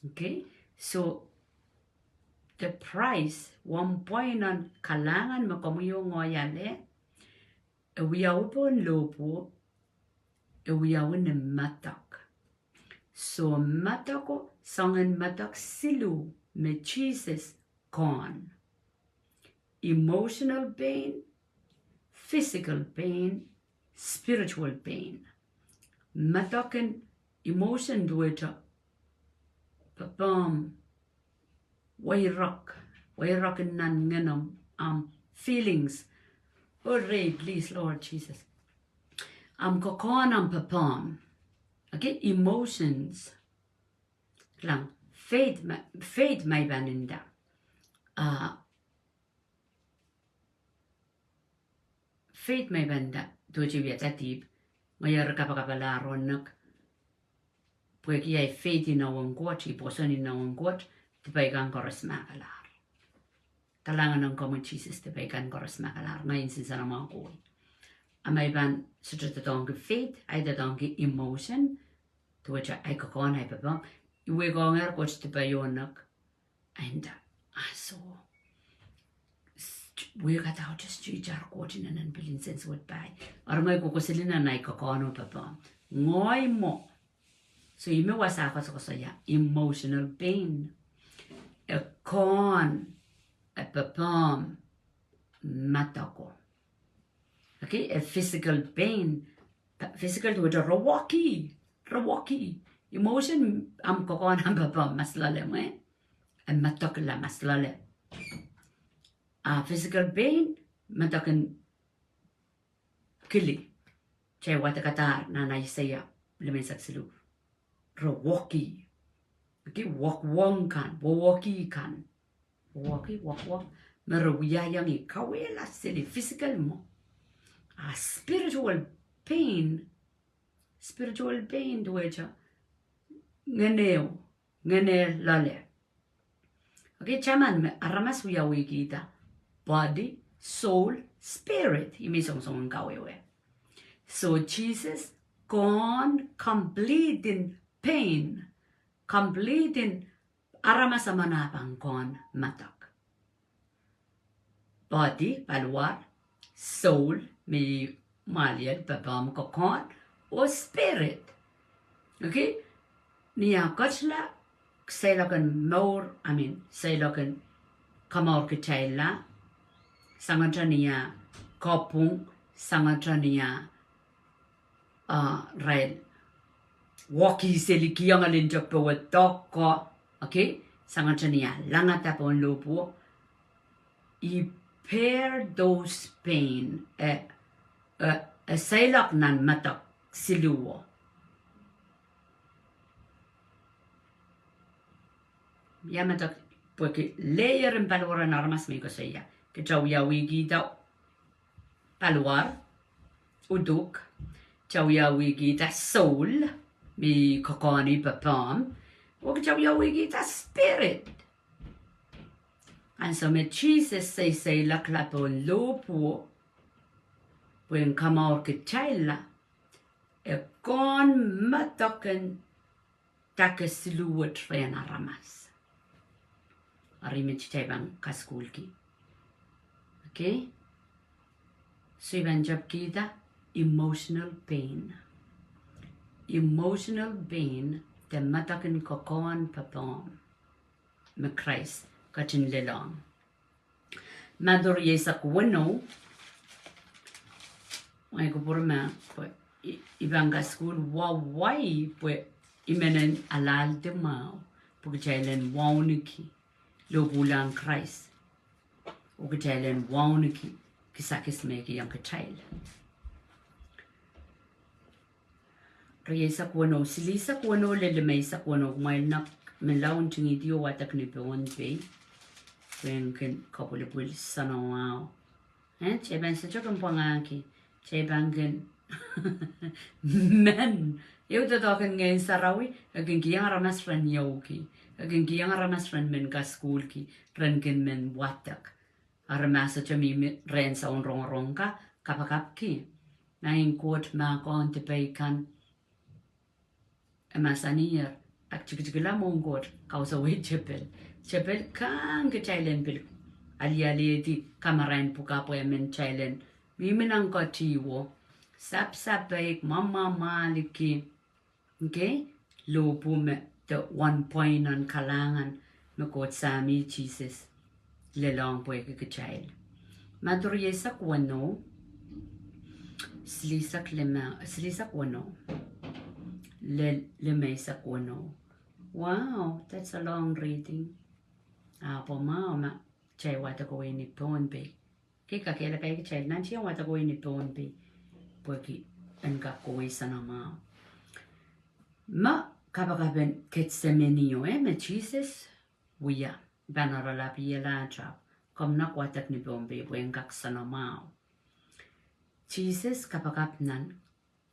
Okay? So, the price, uwen pweinen kalahngan me komwi oh ngehi ale, e wiawi pohn lohpwuo, e wiawi ni medek. So medeko, soangen medek siluh me Sises kohn. Emotional pain, physical pain, spiritual pain. Medek en emotion duwehte pepehmw, weirok, weirok en nan ngenomw, ahmw feelings. Oh, re, please, Lord Jesus. Ahmw kokohn, ahmw pepehm. Okay, emotions. Kilang, faith ma, faith ma I pahn nda. Ah, faith ma I pahn nda, duwehte wiahda dihp, ngehi eri kapakapalahr oh nek, pwehki ahi faith inowen Koht, I pwoson inowen Koht, dipei kan koaros makalahr. Kalahngan en komwi Sises, dipei kan koaros makalahr, ngehi nsenamwahu kohwei. A ma I pahn sohte doadoahngki faith, I doadoahngki emotion, duwehte ahi kokohn, ahi pepehm, I wekohngehr Koht dipei oh nek, I nda, ah soh. Wia kadaudok, sohte itar Koht inenen pil nsensuwed pai. Eri ngehi kokoseli nan ahi kokohn oh pepehm. Ngehi mwo. So ih me wasa koasokoasoia, emotional pain. E kohn, e pepehm, madoko. Okay, e physical pain. Physical duwehte re woki, re woki. Emotion, ahmw kokohn, ahmw pepehm, mas loale mwe. E madokla mas loale. Ah physical pain, madok en kili. Kitail wadekadahr nan Aiseia limeisek siluh. Re woki. Okay, wokwong kan, wowoki kan. Wowoki, wokwong. Me re wiahiong ih, kauwehla seli, physical mwo. Ah spiritual pain, spiritual pain duwehte ngehn ehu, ngehn loale. Okay, taman me aramas wiawihkihda body, soul, spirit, ih me I songosong en kawehwe. So Sises kohn complete in pain, complete in aramas emen ah pahn kohn madok. Body, paliwar, soul, me mwahliel, pepehm, kokohn, oh spirit. Okay, ni ah ketla, seiloak en mour, I mean, seiloak en komour kitailla, sangete ni ah kopwung, sangete ni ah, ah, irail woki seli kihong linte powe doadoahk, okay, sangete ni ah langada pohn lohpwuo. He bear those pain, e, e, e seiloak nan madok siluho. Ia madok? Pwehki layer en paliwar en aramas me I koasoia. Kitail wiawihkihda paliwar, uduk, kitail wiawihkihda soul, me kokohn, pepehm, oh kitail wiawihkihda spirit. Ansou me Sises seiseilakla pohn lohpwuo pwehn komour kitailla, e kohn madok en dake siluh wet rehn aramas. Eri met kitail pahn kasukuhlki. Okay, so I pahn tepkihda emotional pain. Emotional pain, de madok en kokohn, pepehm, me Krais ketin lelohng. Madiu rieisek weneu, ngehi kupwurki ma pwe I, I pahn kasukuhl wauwai pwe I men en alahldi mwahu pwe kitail en wauneki lohpwuo en Krais, oh kitail en wauneki kisakis me kihong kitail. Rieisek weneu, silihsek weneu lel limeisek weneu, kumwail nda me lao ntingihdi oh wadek ni Pohnpei, pwehn kin kapwilipwil soanamwahu. Eh, kitail pahn sohte kin pwangahki, kitail pahn kin men. Ehu doadoahk en Ngehn Sarawi, e kin kihong aramas ren iouki, e kin kihong aramas ren men kasukuhlki, ren kin men wadek. Eri ma sohte mihmi rehn soun rongorong ka, kapakapki. Maing Koht, mahkohn dipei kan, e mahsaniher, aktikitikla mwohn Koht, kausawei tepel. Tepel kang kitail en pil alialehdi kamarain pwuka pwe emen kitail en mihmi nan ketihwo, sapsapeik, mwamwamwahlki. Okay, lohpwuo me de wahnpoin en kalahngan me Koht Sahmi, Sises, lelohng pwehki kitail. Madiu rieisek weneu, silihsek lime, silihsek weneu lel limeisek weneu. Wow, that's a long reading. Ahpw mwahu ma kitail wadekehwei ni Pohnpei. Kei kakehlaka kitail nan tiahk wadekehwei ni Pohnpei pwehki en kak kohwei soanamwahu. Me kapakapen Ketsemeni o, eh, me Sises wia pahn oaralap iela ahtail, komw wadek ni Pohnpei pwe en kak soanamwahu. Sises kapakap nan,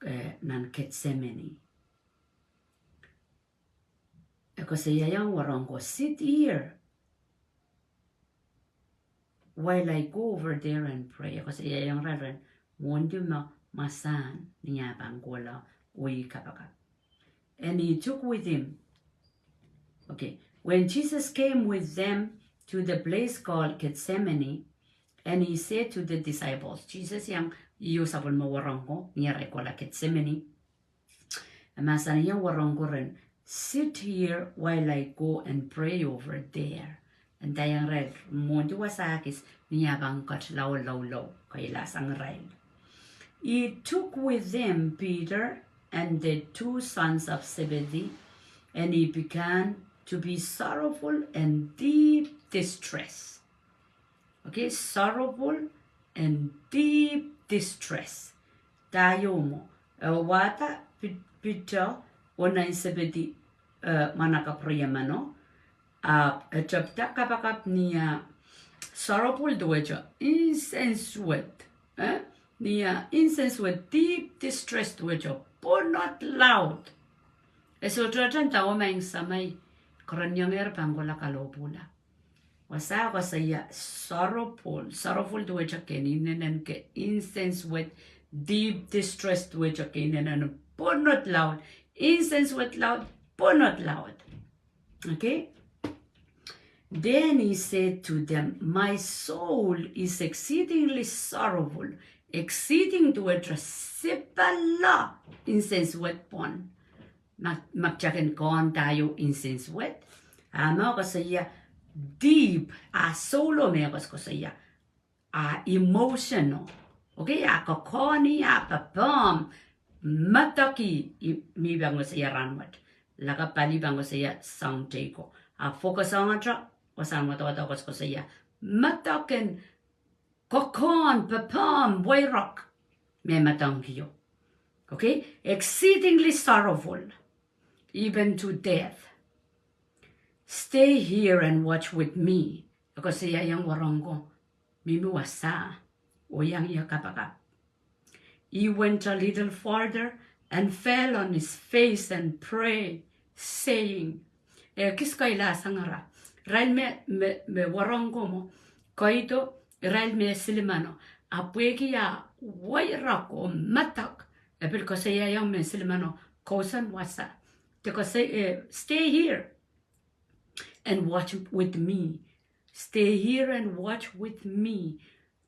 eh, nan Ketsemeni. E koasoiaiong wahnpoaron ko, "Sit here while I go over there and pray." E koasoiaiong irail ren mwohndi me mwasahn ni ah pahn kohla oh ih kapakap. And he took with him. Okay. When Jesus came with them to the place called Gethsemane, and he said to the disciples, Sises iang ih oh sapwellime wahnpoaron ko ni arail kohla Ketsemeni. E mahsanihong wahnpoaron ko ren, "Sit here while I go and pray over there." E ndaiong irail mwohndi wasa kis ni ah pahn kat lao loulou, kailahsang irail. He took with him Peter and the two sons of Zebedee, and he began to be sorrowful and deep distress. Okay, sorrowful and deep distress. Dah ieu mwo? E wahda Pi-, Piter oh nein Sebedi, eh, mwahnakapw riemeno. Ahpw e tepda kapakap ni ah sorrowful duwehte, insensuwed, eh? Ni ah insensuwed, deep distress duwehte, pwunod laud. E sohte tanda oh maing Samei, kereniong ehr pahn kohla kalohpwuhla. Wasa koasoia sorrowful, sorrowful duwehte ke inenen ke insensuwed, deep distress duwehte ke inenen pwunod laud, insensuwed laud, pwunod laud. Okay? Then he said to them, "My soul is exceedingly sorrowful." Exceeding duwehte sipala insensuwed pwon. Ma, ma kitail kin kihong dah ieu insensuwed. Ah me koasoia deep, ah soul o me koaskoasoia, ah emotional. Okay, ah kokohni, ah pepehm, medek, i, mi pahn koasoia rahnwet. Lakapw pali pahn koasoia soundteiko. Ah focus ong ahte, wasahn wadawad koaskoasoia medek en kokohn, pepehm, weirek me medekiong. Okay? Exceedingly sorrowful, even to death. "Stay here and watch with me." E koasoiaiong wahnpoaron ko, "Mihmi wasa oh iang ie kapakap." He went a little farther and fell on his face and prayed, saying, e kis kailahsang ira, irail me, me, me wahnpoaron ko mwo, koido irail me silimeno, ahpw pwehki ah weirek oh medek, e pil koasoiaiong me silimeno, kousoan wasa. De koasoi, eh, "Stay here and watch with me. Stay here and watch with me."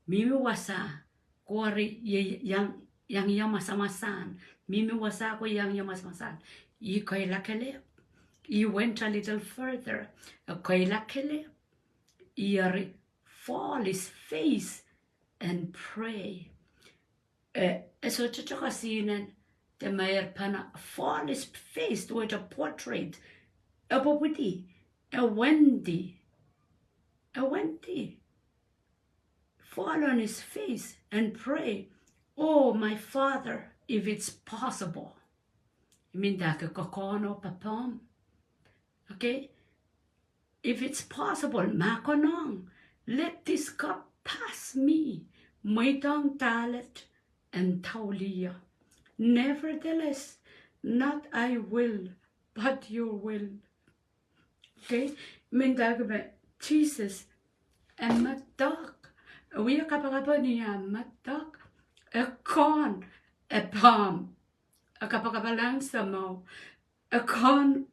Mihmi wasa, ko eri ie, iang, iang ie masamasahn. Mihmi wasa, ko iang ie masamasahn. Ih koaila kelehpw. He went a little further. E koaila kelehpw. Ih eri fall his face and pray. Eh, e sohte tokasinen de meir pana fall his face duwehte prostrate. E pwopwidi, e wendi, e wendi. Fall on his face and pray, "Oh, my Father, if it's possible." I mean, dahke kokohn oh pepehm. Okay? "If it's possible, ma konehng, let this cup pass me." Mweidohng dalet en dauliho. "Nevertheless, not I will, but your will." Okay? Mendahki me Sises e medek. E wia kapakap ni ah medek. E kohn, e pehm. E kapakapalahng Sahmo. E kohn,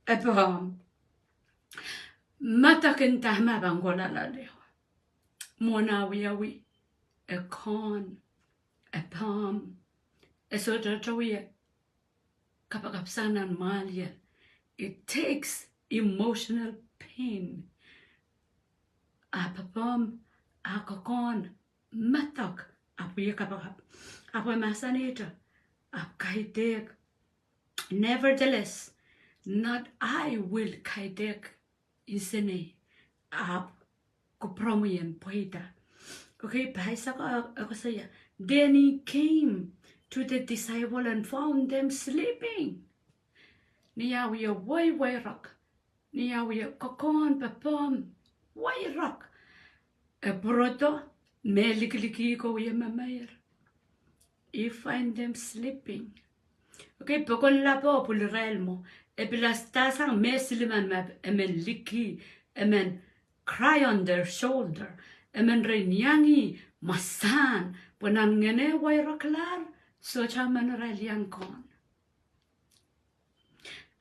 e pehm. Medek en dahme pahn kohla loale. Mwohn ah wiawi, e kohn, e pehm. E sohte wia kapakap sang nan mwahliel. It takes emotional pain. Ah pepehm, ah kokohn, medek, ahpw wia kapakap. Ahpw e mahsanihte, ahpw kaidehk, "Nevertheless, not I will," kaidehk nsenei, ahpw kupwuromwi en pweida. Okay, pahisek e koasoia, "Then he came to the disciple and found them sleeping. Ni ah wie weiweirek, ni ah wie kokohn pepehm, weireik, e pwurodo, me likilikih ko wie memeir. He find them sleeping. Okay, pokon lap o pwil irail mwo. E pil astahsang me silimen me emen liki, emen cry on their shoulder. Emen rein iang ih mwasahn, pwe nan ngehn e weireklahr, sohte emen irail iang kohn.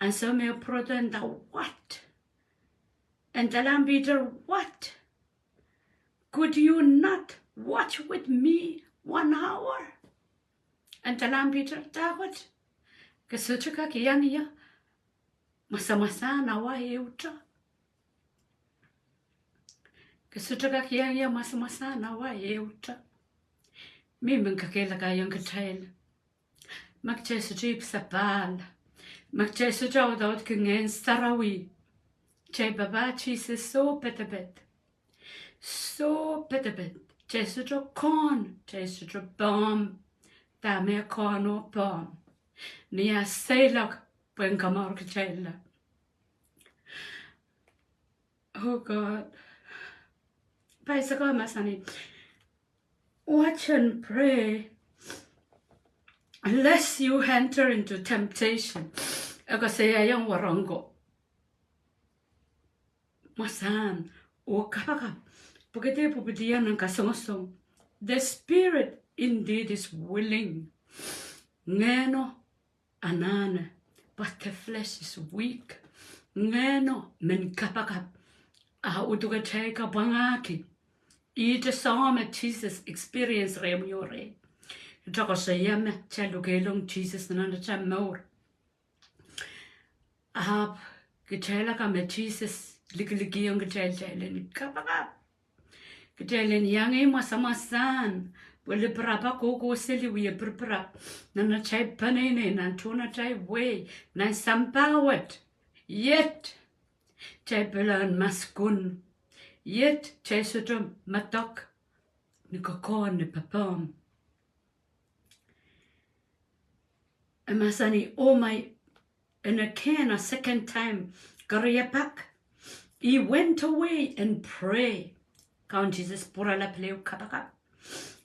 Ansou me pwurodo e nda, what? E ndalahng Piter, what? Could you not watch with me one hour? E ndalahng Piter, dahkot? Ke sohte kak iang ie mwasamwasahn awa ehute? Ke sohte kak iang ie mwasamwasahn awa ehute? Mie mehn kakehlaka iang kitail. Ma kitail sohte ipwsapahl, ma kitail sohte audaudki Ngehn Sarawi, kitail papah Sises soh pedeped. Soh pedeped. Kitail sohte kohn, kitail sohte pehm. Dahme kohn oh pehm? Ni ah seiloak pwehn komour kitailla. Oh God. Paisek o mahsanih, watch and pray lest you enter into temptation. E koasoiaiong wahnpoaron ko, mwasahn oh kapakap. Pwehki de pwupwidiong nan kasongosong. The spirit indeed is willing. Ngehno anahne, but the flesh is weak. Ngehno men kapakap. A uduk atail kapwangahki. Ihte soangen me Sises experience rehmw oh rehi. Ihte koasoia me kitail lukehlong Sises nan atail mour. Ahpw kitail akan me Sises likilikiong kitail, kitail en kapakap. Kitail en iang ih mwasamwasahn, pwe lipirap kohkohseli wie pirpirap nan atail peneinei, nan tohn atail wehi, nan sampah wet. Iet kitail pilahn maskun. Iet kitail sohte medek ni kokohn, ni pepehm. E mahsanih, oh my, and again, a second time, keriepak, he went away and pray. Kaun Sises pwurala pil ehu kapakap.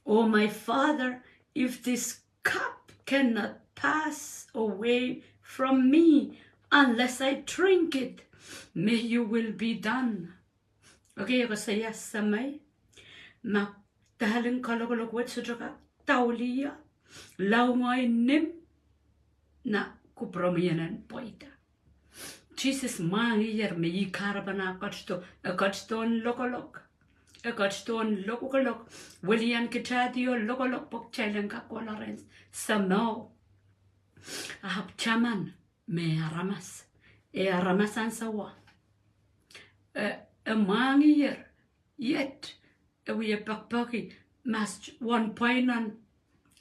Oh my Father, if this cup cannot pass away from me unless I drink it, may your will be done. Okay, e koasoia, Semei, ma daling kalokolok wet sohte kak daulia, lao ngehi nim, na kupwuromwi en pweida. Sises mwahngiher me ih kahrepen ah ketido, e ketidohn lokolok. E ketidohn lokolok. Welian kitaidio lokolok pwe kitail en kak kohla rehn Semeo. Ahpw taman me aramas, e aramas ansowo. E, e mwahngiher, iet e wie pekipeki, ma sohte wahn pwainon,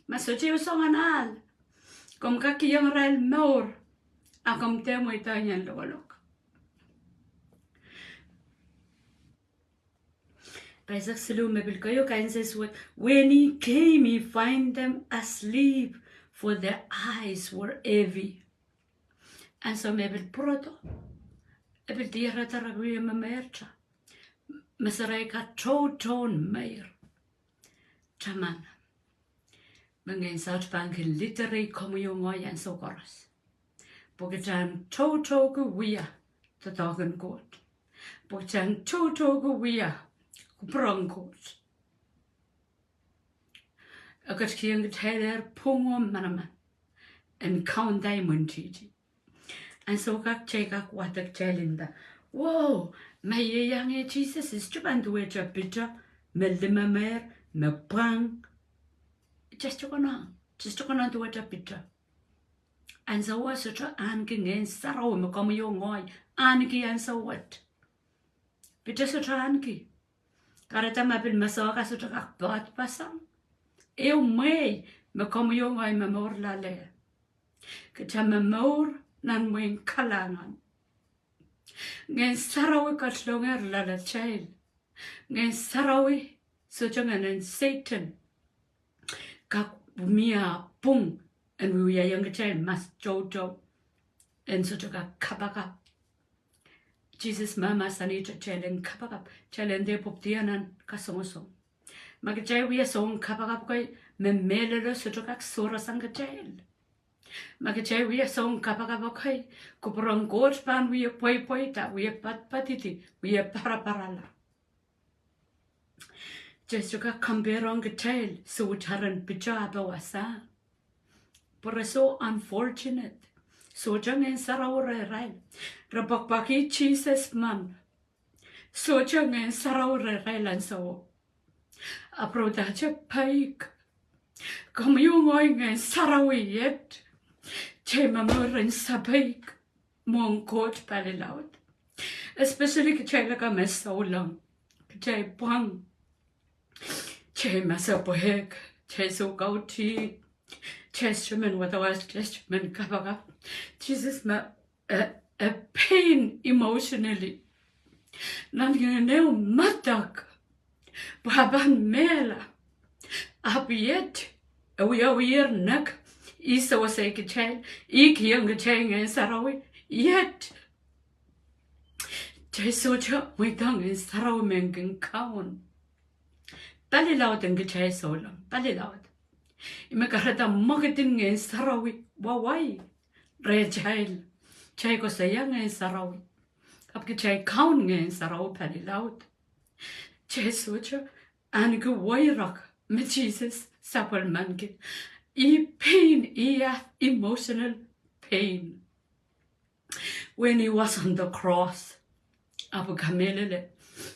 ma sohte ehu soangen ahl. Komw kak kihong irail mour, a komw dehr mweidohng ie lokolok. Paisek siluh me pil keieu, kain sehse wet, when he came, he find them asleep, for their eyes were heavy. Ansou me pil pwurodo, e pil diarada irail wie memeirte. Meserail kak toutoun meir. Taman, me Ngehn Sarawi pahn kin liderei komwi oh ngehi ansou koaros. Pwe kitail en toutouki wia doadoahk en Koht. Pwe kitail en toutouki wia kupwuren Koht. E ketikihong kitailehr pwung oh manaman en kaunda imwintihti. Ansou kak kitail kak wadek, kitail nda, wow, ma I iang ie Sises, I sohte pahn duwehte Piter, me limemeir, me pwang. Kitail sohte konehng, kitail sohte konehng duwehte Piter. Ansou wet sohte ahneki Ngehn Sarawi me komwi oh ngehi ahneki ansou wet. Piter sohte ahneki. Kahrehda ma pil me soh ka sohte kak poadpeseng. Ehu mwehi me komwi oh ngehi momour loale. Kitail momour nan mwehin kalahngan. Ngehn Sarawi ketilongehr loalatail. Ngehn Sarawi sohte ngehnen Sehdan. Kak mie pwung en wiewiahiong kitail mas toutou en sohte kak kapakap. Sises mahmahsanih kitail en kapakap, kitail en dehr pwupwudiong nan kasongosong. Ma kitail wia soun kapakap kei, me mehlelo sohte kak sohrasang kitail. Ma kitail wia soun kapakap kei, kupwuren Koht pahn wie pweipweida, wie padpadidi, wie paraparala. Kitail sohte kak compare ong kitail soutaren pwutak ape wasa. Pwe re so unfortunate. Sohte Ngehn Sarawi rehrail. Re pwakpwakih Sises men. Sohte Ngehn Sarawi rehrail ansouo. Ahpw re udahte peik. Komwi oh ngehi Ngehn Sarawi iet. Kitail momour en sapeik mwohn Koht palilaud. Especially kitail akan me souleng. Kitail pwang. Kitail masepwehk. Kitail soukautih. Kitail sohte men wadawad, kitail sohte men kapakap. Sises me, e, e pain emotionally. Nan ngehn ehu medek. Pwe e pahn mehla. Ahpw iet, e wiawiher nek, ih sewese kitail, ih kihong kitail Ngehn Sarawi, iet. Kitail sohte mweidohng Ngehn Sarawi me kin kaun. Palilaud en kitail souleng, palilaud. Ih me kahrehda mwekid en Ngehn Sarawi wawai rehtail. Kitail koasoia Ngehn Sarawi. Ahpw kitail kaun Ngehn Sarawi palilaud. Kitail sohte ahneki weirek me Sises sapwellimaniki. Ih pain, ih ah emotional pain. When he was on the cross. Ahpw kamehlele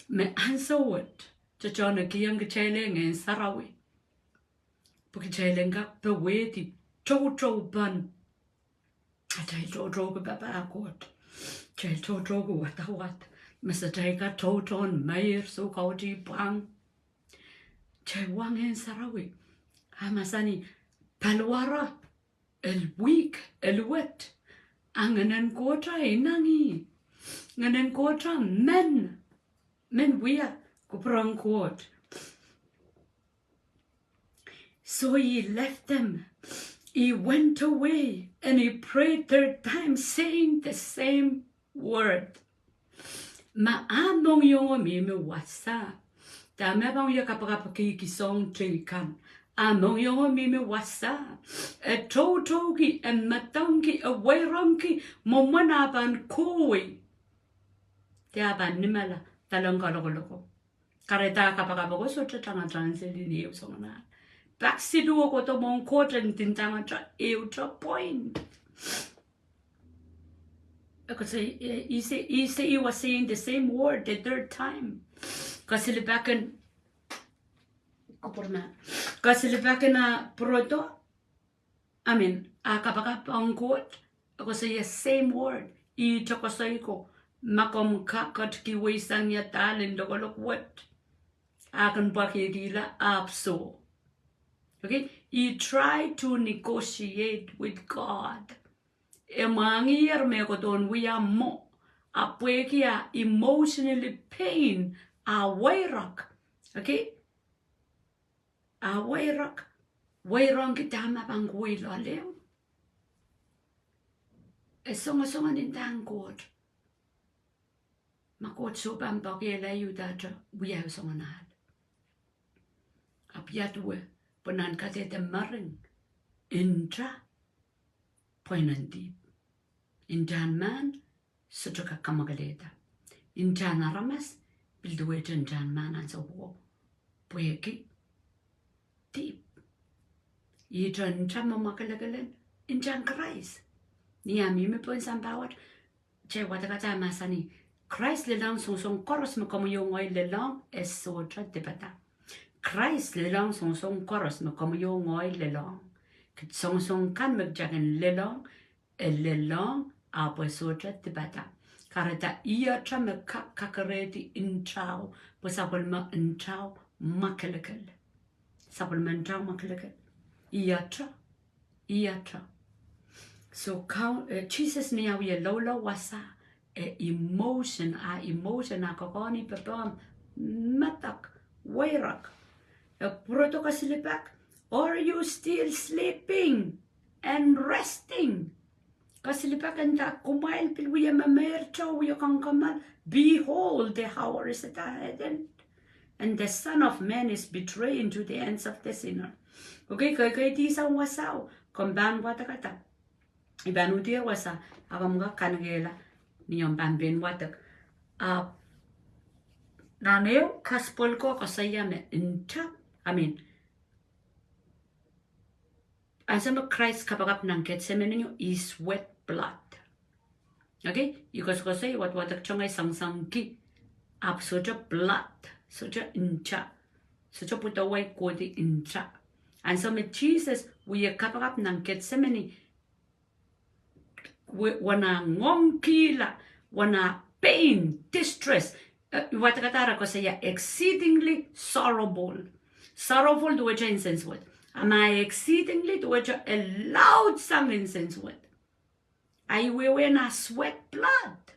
me ansou wet, Sohn e kihong kitail Ngehn Sarawi. Pwe kitail en kak powehdi toutou pahn atail toutouki papah Koht. Kitail toutouki wadawad. Me se atail kak toutou meir, soukautih, pwang. Kitail wa Ngehn Sarawi. A mahsanih, paliwar, e weak, e luwet. A Ngehn en Koht inangih. Ngehn en Koht men, men wia kupwuren Koht. So he left them. He went away and he prayed third time, saying the same word. Ma a mohngiong oh mihmi wasa. Dahme pahn wia kapakapki kisong teikan. A mohngiong oh mihmi wasa. E toutouki, e medewe, e weirongki, mwomwen a pahn kohwei. De a pahn nimala, doadoahk kalokoloko. Kahrehda kapakap ko sohte tangatang seli ni ehu soangen ahl. Pak siluh kohdo mwohn Koht en ndinda ngehn, ehute point. Because he, he, he say, he say he was saying the same word the third time. Kasilipakin, kupwurma. Kasilipakin ah pwurodo. I mean, a kapakap ong Koht, e koasoia same word, ihte koasoi ko, ma komw kak ketikihwei sang ia dahl en lokolok wet. A kin pwakihkihla, ahpw soh. Okay? He tried to negotiate with God. E mwahngiher me kohdo en wia mwo. A pwehki a emotionally pain, a weirek. Okay? A weirek, weirongki dahme pahn kohwei loale. E songosong en ndahng Koht. Ma Koht soh pahn poakehla, I udahte wia ehu soangen ahl. Ahpw ia duwe, pwe nan kadehde mering, nta, pweinen dihp. Ntahn mahn, sohte kak kamwakelehda. Ntahn aramas, pil duwehte ntahn mahn ansou ko. Pwehki dihp. Ihte nta me mwakelekelen, ntahn Krais. Ni ah mihmi pohn sampah wet, kitail wadekada mahsanih, Krais lelohng songosong koaros me komwi oh ngehi lelohng, e sohte dipada. Krais lelohng songosong koaros me komwi oh ngehi lelohng. Kit songosong kan me kitail kin lelohng, e lelohng, ahpw e sohte dipada. Kahrehda ihte me kak kakerehdi ntao, pwe sapwellime ntao mwakelekel. Sapwellime ntao mwakelekel. Ihte, ihte. So, Kaun, eh, Sises ni ah wie loulou wasa, e emotion, a emotion, a kokohn, pepehm, medek, weirek. E pwurodo kasilipak, Are you still sleeping and resting? Kasilipek nda, kumwail pil wie memeirte, wie kangoange? Behold, the hour is at hand, and the Son of Man is betrayed into the hands of the sinner. Okay, kei, kei, dih sang wasao, komw pahn wadek ada. I pahn uhdie wasa, a komw kak kanekehla ni omw pahn pein wadek. Ah, nan ehu gospel ko koasoia me nta, I mean, ansou me Krais kapakap nan Ketsemeni, he sweat blood. Okay? I koasokoasoi, wadwadek tong ei sangsangi, ahpw sohte blood, sohte nta, sohte pwudowa kohdi nta. Ansou me Sises wie kapakap nan Ketsemeni, we-, wana ngoangkihla, wana pain, distress. Eh, wadek ada re koasoia exceedingly sorrowful. Sorrowful duwehte nsensuwed. A ma exceedingly duwehte e laud sang nsensuwed. A ih wehwehn ah sweat blood.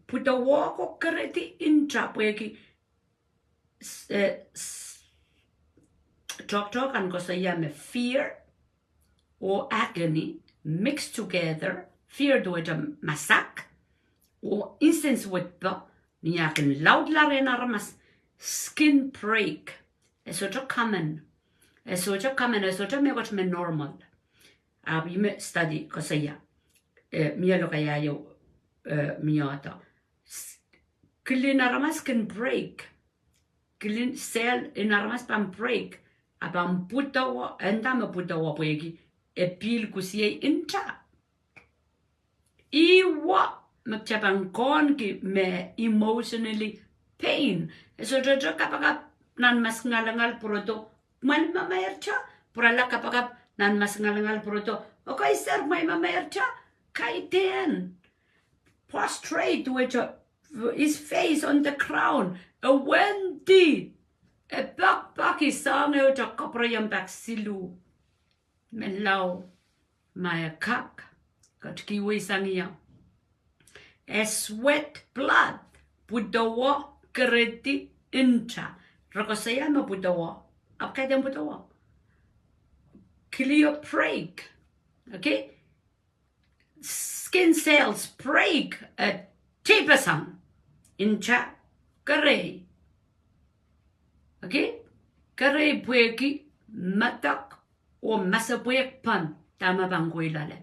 Pwudowo ko kerehdi nta pwehki s-, eh, s-, tohktohk kan koasoia me fear oh agony mixed together, fear duwehte masak, oh nsensuwed pwe ni ah kin laudla rehn aramas, skin break. E sohte common. E sohte common, e sohte mehkot me normal. Ahpw ih me study koasoia, eh, mie lokaia ieu, eh, mie ahdo. S-, kilin aramas kin break. Kilin sel en aramas pahn break. A pahn pwudowo, e nda me pwudowo pwehki e pihl kusiei nta. Ih wet me kitail pahn koahniki me emotionally pain. E sohte kapakap nan masingalingal pwurodo, kumwail memeirte, pwurala kapakap nan masingalingal pwurodo, okay sir, kumwail memeirte, kaidehn. Prostrate duwehte, his face on the ground. E wendi. E pekpeki sang ehute kapwureiong pak siluh. Menlau, ma e kak, ketikihwei sang ie. E sweat blood, pwudowo kerehdi nta. Re koasoia me pwudowo. Ahpw kaidehn pwudowo. Kilio break. Okay? Skin cells break, eh, teipeseng. Nta kerei. Okay? Kerei pwehki medek oh masepwehk pahn dahme pahn kohla loale.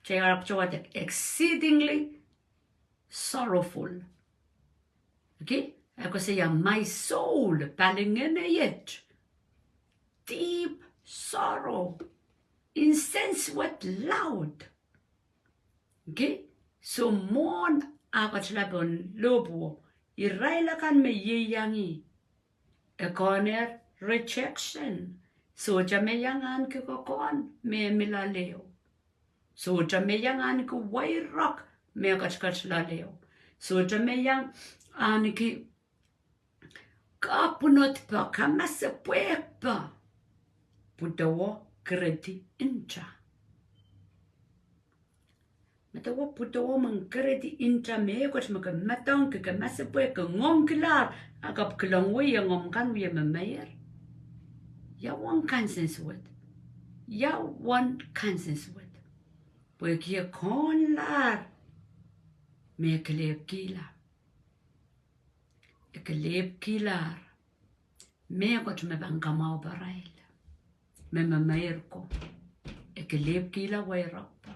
Te arap te wadek exceedingly sorrowful. Okay? E koasoia my soul, palingehneiet. Deep sorrow. Nsensuwed laud. Okay? So mwohn ah ketila pohn lohpwuo, irail akan me ieiang ih, e kohnehr rejection. Sohte me iang ahneki kokohn me mih loale. Sohte me iang ahneki weirok me ketiket loale. Sohte me iang ahneki kapwunod pwe, kamasepwehk pwe. Pwudowo kerehdi nta. Medewe pwudowo me kerehdi nta, mehkot me ke medewe, ke, ke masepwehk, ke ngoangkilahr, a kapw kilang wei iang omw kan wie memeir. Ia uwen kansensuwed. Ia uwen kansensuwed. Pwehki e kohnlahr me kelehpwkihla. E kelehpwkihlahr mehkot me pahn kamwahupe irail. Me memeir ko. E kelehpwkihla weirok pwe.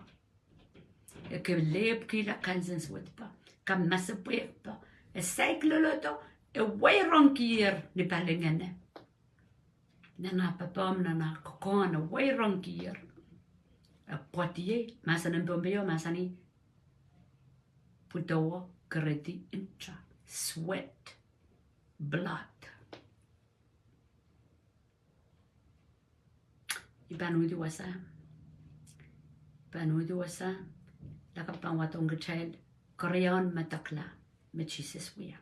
E kelehpwkihla kansensuwed pwe. Kamasepwehk pwe. E saik lolodo, e weirongkier ni palingehne. Nan ah pepehm, nan ah kokohn, e weirongkier. E pwoadiei, mahsen en Pohnpei o mahsanih, pwudowo kerehdi nta, sweat, blood. I pahn uhdi wasa. Pahn uhdi wasa. Lakapw pahn wadohng kitail, keriaun medekla me Sises wia.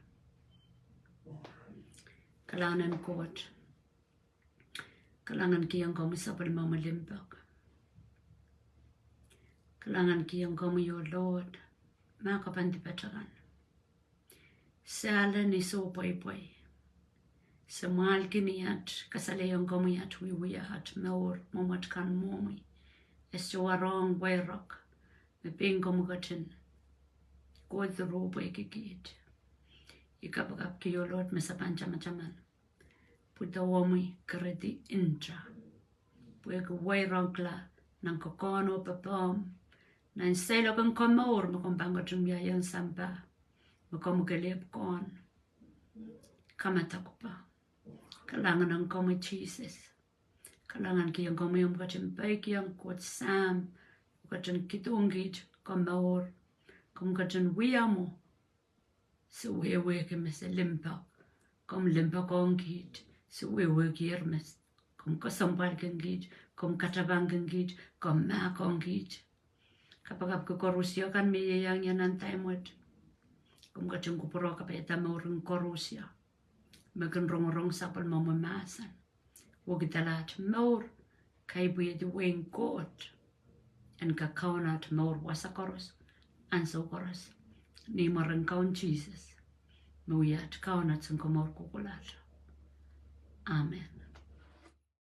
Kalahngan en Koht. Kalahngan kihong komwi sapwellimomwi limpoak. Kalahngan kihong komwi, oh Lord, ma ke pahn dipatail kan. Se ale ni soh pweipwei. Se mwahulki ni at kasalehiong komwi at wiewia at mour, mwomwet kan mwohmwi. E sohte warohng weirok me pein komwi ketin kohdo pwehki kiht. I kapakapki, oh Lord, me se pahn tamataman pwudohwomwi keredi nta, pwehki weirokla nan kokohn oh popohm, nan seiloak en komour me komw pahn ketin wiahiong sampah, me komw kelehpw kohn. Kamadakpwa. Kalahngan ong komwi Sises. Kalahngankihong komwi omw ketin peikiong Koht Sahm, oh ketin kihdohng kiht komour, komw ketin wia mwo se wehwehki me se limpoak. Komw limpoak ong kiht, se wehwehkier me komw kesempwalki kiht, komw katapangki kiht, komw mahkohng kiht. Kapakapki koarusie kan me ieiang ie nan time wet. Komw ketin kupwure kapaiada mouren koarusie me kin rongorong sapwellimomwi mahsen, wekidala at mour, kaipwihedi wehin Koht, en kak kaun at mour wasa koaros, ansou koaros, ni mwaren Kaun Sises, me wia at Kaun, at Sounkomour kohkohlahte. Amen.